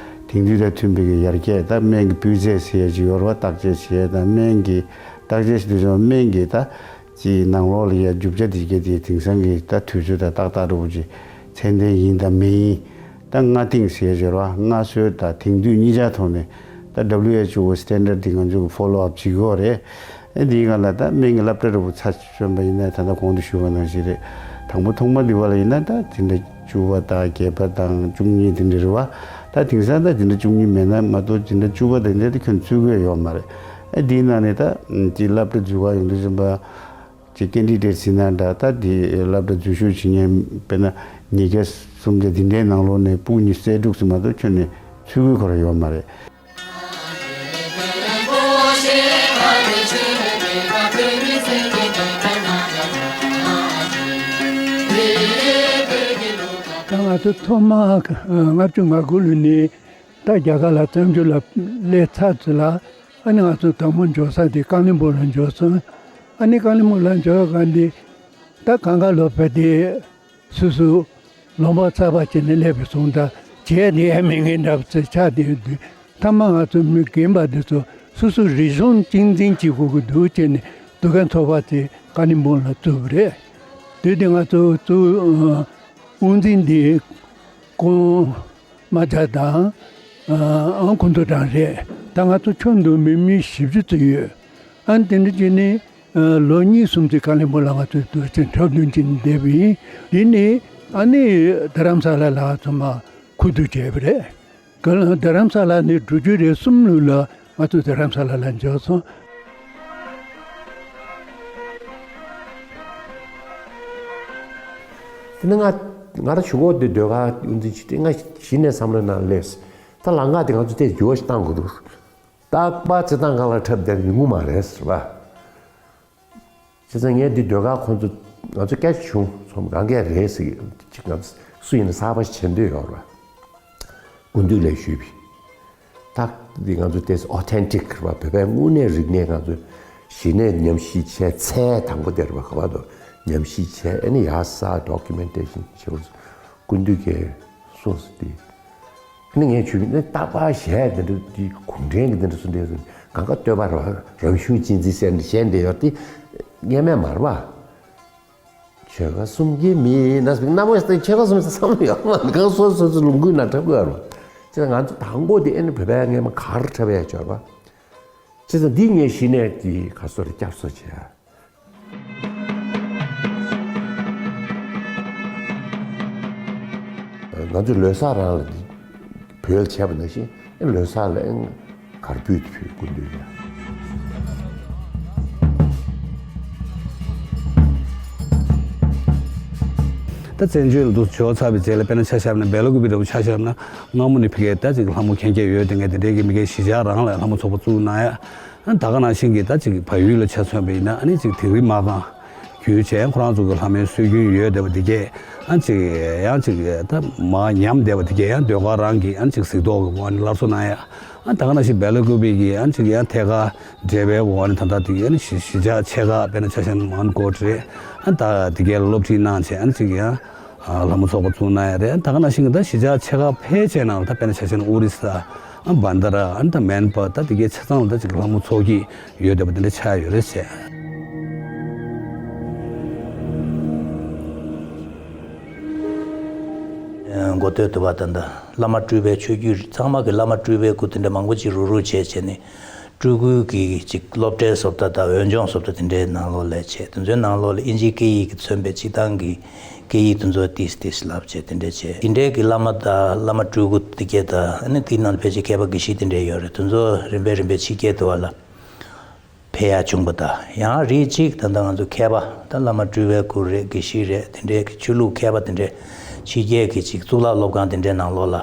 དེང་དུས་དང་མཐུན་པའི་གི་ཡར་རྒྱས་ད་སྨན་གྱི་སྤུས་ཚད་ཟེར་ཡས་ཅིག་ཡོད་རེད་བ། བརྟག་དཔྱད་བྱེད་ཡས་དང་སྨན་གྱི་བརྟག་དཔྱད་བྱེད་དུས་ཙམ་སྨན་གྱི་ད། ཅིག་ནང་ལོགས་ལ་ཡ་རྒྱུ་ཆ་དེ་གས་དེ་དེང་སང་གི་ད་དུས་ཚོད་དང་ཏག་ཏག་འདྲ་བོ་ཅིག་ཚད་ལྡན་ཡིན་དང་མིན། ད་སྔ་རྟིང་ཟེར་ཡ་ཡོད་རེད་བ། སྔ་སྲོལ་དང་དེང་དུས་གཉིས་ཆ་ཐོག་ནས་ད་W H O standard དེ་ང་ཚོ་གི་follow up བྱེད་ཀྱི་ཡོད་རེད། ཨེ་འདིའི་སྒང་ལ་ད་སྨན་གྱི་སློབ་གྲྭ་འདྲ་བོ་ཚར་བྱོན་པ་ཡིན་ན་ད་ལྟ་གོང་དུ་ཞུས་པ་ནང་བཞིན་རེད། དང་པོ་ཐོག་མ་འདི་བ་ལ་ཡིན་ན་ད་དེ་འདྲ་བཅུ་པ་དང་བརྒྱད་པ་དང་བཅུ་གཉིས་དེ་འདྲ་རེད་བ། ད་དེང་སང་ད་དེ་འདྲ་བཅུ་གཉིས་མེད་ན་མ་གཏོགས་དེ་འདྲ་བཅུ་པ་དང་དེ་འདྲ་དེ་ཁྱོན་ཚུད་ཀྱི་ཡོད་མ་རེད། ཨེ་འདིའི་ནང་ནས་ད་ཅིག་སློབ་གྲྭ་འཛུལ་བ་ཡོང་དུས་ཙམ་པ། ཅིག་candidate ཟེར་ན་འདྲ། ད་དེ་སློབ་གྲྭ་འཛུལ་ཞུགས་བྱེད་མཁན་དཔེར་ན་ཉིས་བརྒྱ་སུམ་བརྒྱ་འདི་འདྲའི་ནང་ལོགས་ནས་ཕྲུ་གུ་ཉི་ཤུ་རྩ་དྲུག་ཙམ་མ་གཏོགས་ཁྱོན་ནས་ཚུད་ཀྱི་ཁོ་རང་ཡོད་མ་རེད། ད་ང་ཚོ་ཐོག་མར་ལྔ་བཅུ་ང་དགུ་ལོ་ནས་ད་རྒྱ་གར་ལ་བཙན་བྱོལ་ལ་སླེབས་ཚར་ཚེ་ལ། ཨ་ནི་ང་ཚོ་དང་པོ་འབྱོར་ས་དེ་ཀ་ལིམ་པོང་ལ་འབྱོར་སོང་། ཨ་ནི་ཀ་ལིམ་པོང་ལ་འབྱོར་ག་འདི་ད་གང་ག་ལོ་བས་དེ་སོ་སོ་ལུང་པ་གསར་པ་བྱས་ནས་སླེབས་པའི་སོང་ད་བྱས་ནས་ཡ་མི་ངན་འདྲ་བ་ཚེ་ཆགས་དེ་དུས་ཐ་མ་ང་ཚོ་མི་རྒན་པ་འདི་ཚོ་སོ་སོ་རིག་གཞུང་གཅེས་འཛིན་བྱེད་དགོས་ཀྱི་འདུག་བྱས་ནས་འདུ་ཁང་ཚོགས་པ་དེ་ཀ་ལིམ་པོང་ལ་བཙུགས་པ་རེད། དུས་དེ་ང་ཚོ་བཙུགས་དབུ་འཛིན་འདི་ཀོང་། རྨ་བྱ་དང་། ཨང་ཁུ་མདོ་གྲང་རེད། ད་ང་ཚོ་ཁྱོན་བསྡོམས་པའི་མི་བཞི་བཅུ་ཙམ་ཡོད། ཨ་ནི་དེ་འདྲ་བྱས་ནས་ལོ་གཉིས་གསུམ་ཙམ་ཀ་ལིམ་པོང་ལ་ང་ཚོས་དུས་ཆེན་འཁྲབ་སྟོན་བྱས་ནས་བསྡད་པ་ཡིན། དེ་ནས་ཨ་ནི་རྡ་རམ་ས་ལ་ལ་ཚང་མ་ཁུ་བསྡུ་བྱས་པ་རེད། ག་ལ་རྡ་རམ་ས་ལ་ནས་དྲུག་ཅུ་རེ་གསུམ་ལོ་ལ་ང་ཚོ་རྡ་རམ་ས་ལ་ལ་འབྱོར་སོང་། དེ་ནས་ང་ང་རང་གཞུག་གུ་དེ་ཟློས་གར་དབུ་འཛིན་བྱས་ཏེ་ང་གཞི་ནས་བསམ་བློའི་ནང་སླེབས། ད་ལམ་ཁ་དེ་ང་ཚོ་དེ་འགྱུར་བ་ཞིག་བཏང་དགོས་འདུག་རྟག་པར་རྩེད་ཐང་སྒང་ལ་འཁྲབ་བསྡད་ཡོང་གི་མ་རེད་ཟེར་བ། བྱས་ཙང་ངས་འདི་ཟློས་གར་ཁོང་ཚོ་ང་ཚོ་སྐད་ཆ་བྱུང་སོང་། གང་གས་རེད་ཟེར་གྱི་ཅིག་ང་ཚོ་སུ་ཡིན་ན་གསར་པ་ཞིག་བྱེད་འདོད་ཡོད་རེད་བ། སྐུ་མདུན་ལ་ཞུས་པས། ད་འདི་ང་ཚོ་དེ་authentic རེད་བ། བོད་པའི་དངོས་གནས་རིག་གནས་ང་ཚོ་གཞི་ནས་ཉམས་ཞིབ་བྱས། ཚལ་དང་པོ་དེ་རེད་བ། ག་བ་དུ་ཉམས་ཞིབ་བྱས། ཨ་ནི་ཡར་ས་documentation བྱེད་པར་སྐུ་མདུན་གྱིས་གསུངས་སོང་། དེ་ཨ་ནི་ངས་ཞུས་པས། ཨ་ནི་རྟག་པར་གཞས་དེ་འདྲ་དེ་གུང་ཁྲན་གྱི་དེ་འདྲ་གསུང་དེ་ གང་ག་སྟོད་པ་ར་རང་གཞུང་གཅེས་འཛིན་ཟེར་ནས་བཤད་བསྡད་ཡོད་དེ་ངས་མེད་མ་རེད་པ། ཆོལ་ཁ་གསུམ་གྱི་མི་ཡིན་ན་ཟེར་གནའ་མོ་ཡང་ཆོལ་ཁ་གསུམ་ཟེར་བསམ་བློ་ཡོད་མ་རེད། གང་སོ་སོ་སོ་ལུང་ཁུག་ན་འཁྲབ་དགོས་རེད་པ། བྱས་ཙང་ང་ཚོ་དང་པོ་དེ་ཨེ་ནི་བོད་པའི་སྔས་མ་གར་འཁྲབ་ཡ་ཆོག་རེད་པ། བྱས་ཙང་འདི་ངས་གཞི་ནས་དེ་ག་སོ་རེ་བསྐྱར་གསོ་བྱས། ང་ཚོས་ལོ་གསར་རང་ལ་འདི་བོད་ལ་བྱས་པ་ནང་བཞིན་ལོ་གསར་ལ་གར་ཕུད་དེ་ཕུད་སྐུ་མདུན་ལ། ད་བཙན་བྱོལ་དུ་འབྱོར་ཚར་བའི་རྗེས་ལ་དཔེར་ན་ཆ་བཞག་ན་སྦེ་ལ་ཀུ་པི་འདྲ་པོ་ཆ་བཞག་ན་སྔ་མོ་ནས་ཕ་གིར་ད་ཅིག་ལྷ་མོ་མཁན་སྐྱབས་ཡོད་དེ་ངས་དེ་འདྲའི་གི་མི་སྒེར་གཞིས་ཆགས་རང་ལ་ལྷ་མོ་ཚོགས་པ་བཙུགས་གནང་ཡ། ཨ་ནི་ད་ག་ནང་བཞིན་གྱི་ད་ཅིག་བལ་ཡུལ་ལ་ཆ་མཚོན་པ་ཡིན་ན་ཨ་ནི་ཅིག་དིང་རི་མ་སྒང་བརྒྱུད་བྱས་ཁོ་རང་ཚོ་གི་ལྷ་མོའི་སྲོལ་རྒྱུན་ཡོད་བསྡད་པ་དེ་གས་ཨ་ཅིག་ཡང་ཅིག་ད་མར་ཉམས་བསྡད་པ་དེ་གས་ཡང་ཟློས་གར་རང་གི་ཨ་ཅིག་གཟིགས་རྟོག་གི་སྒོ་ནས་སླར་གསོ་གནང་ཡ། ཨ་ད་ག་ནང་བཞིན་སྦེ་ལ་ཀུ་པི་གི་ཨ་ཅིག་ཡང་ཐད་ཀར་འབྲེལ་བའི་འོག་ནས་ད་ལྟ་དེ་གས་ཨ་ནི་གཞིས་གཞིས་ཆགས་ཆེ་ཁག་དཔེར་ན་ཆ་བཞག་ན་མོན་གྷོ་རེད། ཨ་ད་དེ་གས་ལ་སློབ་ཁྲིད་གནང་བྱས་ཨ་ཅིག་ཡང་ལྷ་མོ་ཚོགས་པ་བཙུགས་གནང་ཡ་རེད། ད་ག་ནང་བཞིན་གྱི་ད་གཞིས་ཆགས་ཆེ་ཁག་ཕལ་ཆེར་ནང་ལ་ད་དཔེར་ན་ཆ་བཞག་ན་ཨོ་རི་ས། ཨ་བན་དྷ་ར་ཨ་ནི་ད་མན་པ་ད་དེ་གའི་ཆ་ཚང་ལ་ད་ཅིག་ལྷ་མོ་ཚོགས་ཀྱི་ཡོད་བསྡད་པ་དེ་འདྲ་ཆགས་ཡོད་རེད་ཟེར། འགོ་སྟོད་དུ་བ་ད་ད་བླ་མ་སྤྲུལ་པའི་ཆོས་བརྒྱུད་ཚང་མ་གི་བླ་མ་སྤྲུལ་པའི་སྐུ་དེ་འདྲ་མང་པོ་ཅིག་རུག་རུག་བྱས་བྱས་ནས་སྤྲུལ་སྐུའི་གི་ཅིག་སློབ་གྲྭའི་བཟོ་ལྟ་དང་འོས་སྦྱོང་བཟོ་ལྟ་དེ་འདྲའི་ནང་ལོགས་ལ་བྱས། དེ་ཚོའི་ནང་ལོགས་ལ་ཨིན་ཇིའི་སྐད་ཡིག་གིས་མཚོན་པའི་སྤྱི་བཏང་གི་སྐད་ཡིག་དེ་ཚོ་ཏིས་ཏིས་ལབ་བྱས་དེ་འདྲ་བྱས། དེ་འདྲའི་གི་བླ་མ་དང་བླ་མ་སྤྲུལ་སྐུ་དེ་གས་དང་ཨ་ནི་དེའི་ནང་ཕལ་ཆེར་མཁས་པ་དགེ་བཤེས་དེ་འདྲ་ཡོད་རེད། དེ་ཚོ་རིམ་པས་རིམ་པས་ཕྱི་རྒྱལ་དུ་བ་ལ་ཕེབས་ཡ་བྱུང་པ་དང་། ཡང་རིགས་གཅིག་ད་ལྟ་ང་ཚོ་མཁས་པ་ད་བླ་མ་སྤྲུལ་པའི་སྐུ་རེད་དགེ་བཤེས་རེད་དེ་འདྲའི་གི་ཆོས་ལུགས་མཁས་པ་དེ་འདྲའི་ཕྱི་རྒྱལ་གི་ཅིག་གཙུག་ལག་སློབ་ཁང་དེ་འདྲའི་ནང་ལོགས་ལ།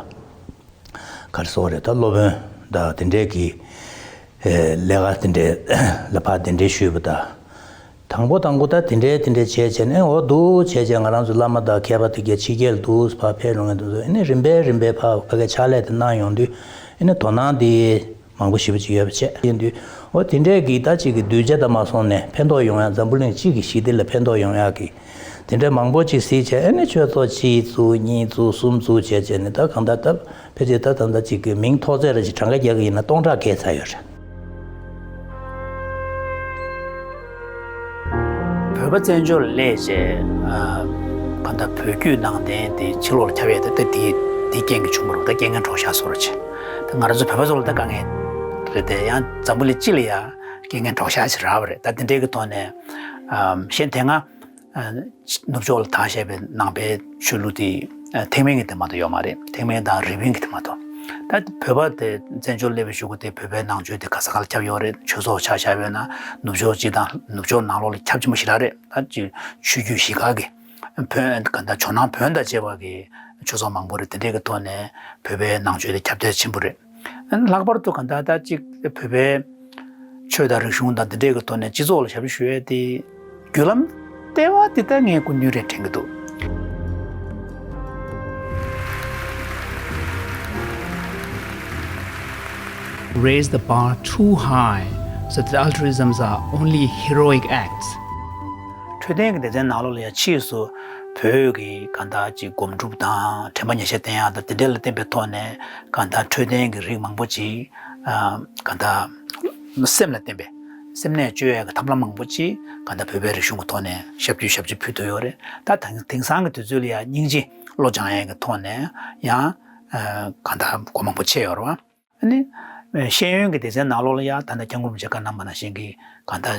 ག་རེ་ཟེར་དགོས་རེད། ད་སློབ་དཔོན་དང་དེ་འདྲའི་གི་ལས་ཀ་དེ་འདྲའི་ལ་ཕར་གདན་འདྲེན་ཞུས་པ་དང་། དང་པོ་དང་པོ་ད་དེ་འདྲའི་དེ་འདྲའི་བྱས་བྱས་ནས་འོ་འདུག་བྱས་བྱས་ང་རང་ཚོ་བླ་མ་དང་མཁས་པ་དེ་གའི་ཕྱི་རྒྱལ་འདུག་ཕར་ཕེབས་རུང་ངས་དེ་ཚོ་ཨ་ནི་རིམ་པས་རིམ་པས་ཕར་ཕ་གའི་ཕྱག་ལས་དེ་གནང་ཡོང་དུས་ཨ་ནི་དོ་སྣང་དེ་མང་པོ་ཞེ་པོ་ཅིག་ཡོད་པ་བྱས་ཡིན་དུས་འོ་དེ་འདྲའི་གི་ད་ཅིག་གི་གདུལ་བྱ་དང་མ་སོང་ནས་ཕན་ཐོགས་ཡོང་ཡ། འཛམ་བུ་གླིང་སྤྱི་གི་ཞི་བདེ་ལ་ཕན་ཐོགས་ཡོང་ཡ་གི་དེ་འདྲ་མང་པོ་ཅིག་གཟིགས་བྱས་ཨ་ནི་ཆོས་ཚོགས་གཅིག་བཙུགས་གཉིས་བཙུགས་གསུམ་བཙུགས་བྱས་བྱས་ནས་ད་གང་ལྟར་ད། ཕལ་ཆེར་ད་ད་ལྟ་གཅིག་གི་མིང་ཐོགས་ཚད་ར་ཅིག་གྲངས་ཀ་རྒྱག་གི་ཡིན་ན་སྟོང་ཕྲག་བརྒལ་ཚར་ཡོད་རེད། བོད་པ་བཙན་བྱོལ་ལ་སླེབས་རྗེས་ཨ་གང་ལྟར་བོད་བརྒྱུད་ནང་བསྟན་དེ་ཕྱི་ལོགས་ལ་ཁྱབ་ཡས་དེ་ད་དེ་དེ་རྐྱེན་གྱིས་བྱུང་བ་རེད། ད་རྐྱེན་ངན་གྲོགས་ཤག་བཟོ་འདྲ་ཅིག་ད་ང་རང་ཚོ་བོད་པ་ཚོ་ལ་ད་དཀའ་ངལ་རེད་དེ་ཡང་འཛམ་བུ་གླིང་སྤྱི་ལ་ཡང་རྐྱེན་ངན་གྲོགས་ཤག་ཅིག་རག་པ་རེད། ད་དེ་འདྲའི་གི་ཐོག་ནས་ཨ་གཞན་དེ་སྔ་ནུབ་ཕྱོགས་ལ་དར་བཞག་པའི་ནང་པའི་ཆོས་ལུགས་དེ་ཐེག་དམན་གྱི་དེ་མ་གཏོགས་ཡོད་མ་རེད། ཐེག་དམན་དང་རིགས་དཔེ་གྱི་དེ་མ་གཏོགས། ད་བོད་པ་དེ་བཙན་བྱོལ་སླེབས་པའི་གཞུག་གུ་དེ་བོད་པའི་ནང་ཆོས་དེ་ག་ས་ག་ལ་ཁྱབ་ཡོད་རེད། ཆོས་ཚོགས་ཆ་བཞག་པ་ཡིན་ན་ནུབ་ཕྱོགས་སྤྱི་དང་ནུབ་ཕྱོགས་ནང་ལོགས་ལ་ཁྱབ་ཆེན་པོ་ཞེ་དྲག་རེད། ད་ཅིག་ཆོས་བརྒྱུད་བཞི་ཀ་གི་བོན་ག་ད་ཇོ་ནང་བོན་དང་བཅས་པ་གི་ཆོས་ཚོགས་མང་པོ་རེད། དེ་འདྲའི་གི་ཐོག་ནས་བོད་པའི་ནང་ཆོས་དེ་ཁྱབ་གདལ་ཆེན་པོ་རེད། ལྷག་པར་དུ་གང་ལྟར་ད་གཅིག་བོད་པའི་ཆོས་དང་རིག་གཞུང་དང་འདི་འདྲའི་གི་ཐོག་ནས་སྤྱི་ཚོགས་ལ་ཞབས་ཞུ་ཞུ་ཡས་དེ་བརྒྱུད་ལམ་ལྟེ་བ་འདི་ལྟར་ངས་སྐུ་མདུན་རེད་དྲན་གྱི་འདུག Raise the bar too high so that altruisms are only heroic acts. འཕྲོད་བསྟེན་གྱི་སྡེ་ཚན་ནང་ལོགས་ལ་ཡང་ཕྱིས་སུ་བོད་ཀྱི་གང་ལྟར་གཅིག་སྒོམ་སྒྲུབ་དང་དྲན་པ་ཉེར་བཞག་བསྟེན་ཡག་དང་དེ་འདྲ་ལ་བརྟེན་པའི་ཐོག་ནས་གང་ལྟར་འཕྲོད་བསྟེན་གྱི་རིགས་མང་པོ་ཅིག་ཨ་གང་ལྟར་སེམས་ལ་བརྟེན་པའི་སེམས་ནད་བཅོས་ཡག་གི་ཐབས་ལམ་མང་པོ་ཅིག་གང་ལྟར་བོད་པའི་རིག་གཞུང་གི་ཐོག་ནས་ཞབས་ཞུ་ཞབས་ཕྱི་ཕུལ་ཐུབ་ཡོད་རེད། ད་དེང་དེང་སང་གི་དུས་ཚོད་ལ་ཡང་སྙིང་རྗེ་བློ་སྦྱང་ཡག་གི་ཐོག་ནས་ཡང་ཨ་གང་ལྟར་སྒོ་མང་པོ་ཕྱེ་ཡོད་རེད་བ། ཨ་ནི། ཤེས་ཡོན་གྱི་སྡེ་ཚན་ནང་ལོགས་ལ་ཡང་ད་ལྟ་སྐྱབས་མགོན་རིན་པོ་ཆེས་བཀའ་གནང་བ་ནང་བཞིན་གྱི་གང་ལྟར་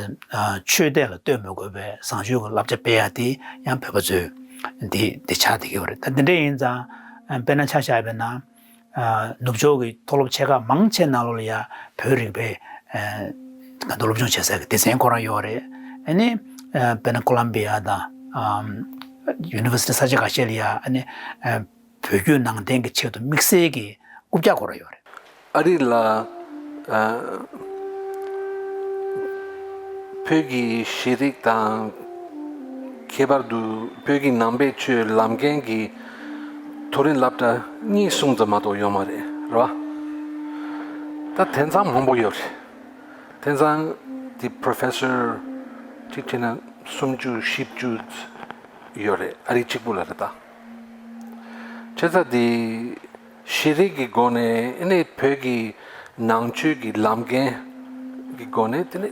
ཆོས་དད་ལ་ལྟོས་མི་དགོས་པའི་བཟང་སྤྱོད་ཀྱི་བསླབ་བྱ་སྤེལ་ཡག་དེ་ཡང་བོད་པ་ཚོས་འདི་འདི་ཆགས་བསྡད་ཀྱི་ཡོད་རེད། ད་འདི་འདྲ་ཡིན་ཙང་དཔེར་ན་ཆ་བཞག་པ་ཡིན་ན་ནུབ་ཕྱོགས་ཀྱི་མཐོ་སློབ་ཆེ་ཁག་མང་ཆེ་ནང་ལོགས་ལ་ཡང་བོད་རིག་པའི་གང་ལྟར་སློབ་སྦྱོང་བྱེད་ས་ཀྱི་སྡེ་ཚན་ཁོ་རང་ཡོད་རེད། ཨ་ནི་དཔེར་ན་ཀོ་ལམ་བི་ཡ་དང་ཡུ་ནི་ཝར་སི་ཊི་ས་ཆ་ཁ་ཤས་ལ་ཡང་ཨ་ནི། བོད་བརྒྱུད་ནང་བསྟན་གྱི་ཆེད་དུ་དམིགས་བསལ་གྱི་རྐུབ་བཀྱག་སྐོར་ཡོད་རེད། ཨ་རི་ལ་ཨ་བོད་ཀྱི་ཤེས་རིག་དང་ཁྱད་པར་དུ་བོད་ཀྱི་ནང་པའི་ཆོས་ལམ་འགན་གྱི་མཐོ་རིམ་སློབ་གྲྭ་གཉིས་གསུམ་ཙམ་མ་གཏོགས་ཡོད་མ་རེད་རེད་བ། ད་དེང་སང་མང་པོ་ཡོད་རེད། དེང་སང་འདི་པོ་རོ་ཕེ་སར་གཅིག་བྱས་ན་སུམ་ཅུ་བཞི་བཅུ་ཡོད་རེད། ཨ་རི་གཅིག་པུ་ལ་རེད་ད། བྱས་ཙང་འདི་ཤེས་རིག་གི་སྒོ་ནས་ཨ་ནི་བོད་ཀྱི་ནང་ཆོས་ཀྱི་ལམ་འགན་ གི་སྒོ་ནས་དེ་ནས་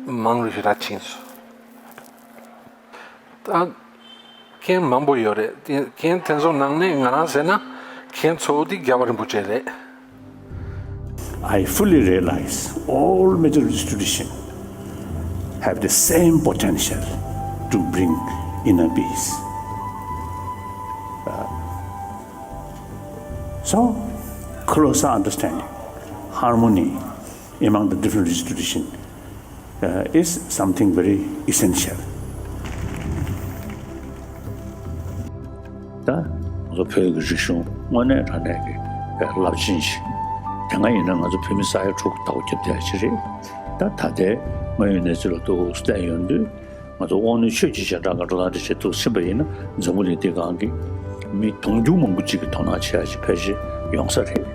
མང་རུ་ཞིག་ར་ཕྱིན་སོང་། ད་མཁན་མང་པོ་ཡོད་རེད། དེ་མཁན་དེ་ཚོ་ནང་ནས་ང་རང་ཟེར་ན་མཁན་གཙོ་བོ་དེ་རྒྱལ་བ་རིན་པོ་ཆེ་རེད། I fully realize all major institutions have the same potential to bring inner peace. Uh, so, closer understanding, harmony among the different institutions uh, is something very essential. ད་ང་ཚོ་བོད་ཀྱི་རིག་གཞུང་དངོས་གནས་དྲང་གནས་ཀྱི་རླབས་ཆེན་ཞིག་དེ་སྔ་ཡིན་ན་ང་ཚོ་བོད་མི་ས་ཡ་དྲུག་ཐོག་ཁྱབ་བསྡད་ཀྱི་རེད། ད་ད་ལྟའི་དངོས་ཡོད་གནས་ཚུལ་ལ་ཏོག་ཙམ་བལྟས་ཡོང་དུས་ང་ཚོ་དབང་ནུས་ཆོས་ཀྱི་ཞལ་གྲངས་ཀྱི་འགྲོ་སྟངས་འདི་བྱེད་ཐུབ་ཕྱིན་པ་ཡིན་ན་འཛམ་བུ་གླིང་འདི་སྒང་གི་མི་དུང་ཕྱུར་མང་པོ་ཅིག་གི་དོ་སྣང་བྱེད་ཡ་ཞིག་ཕལ་ཆེར་ཡོང་ས་རེད།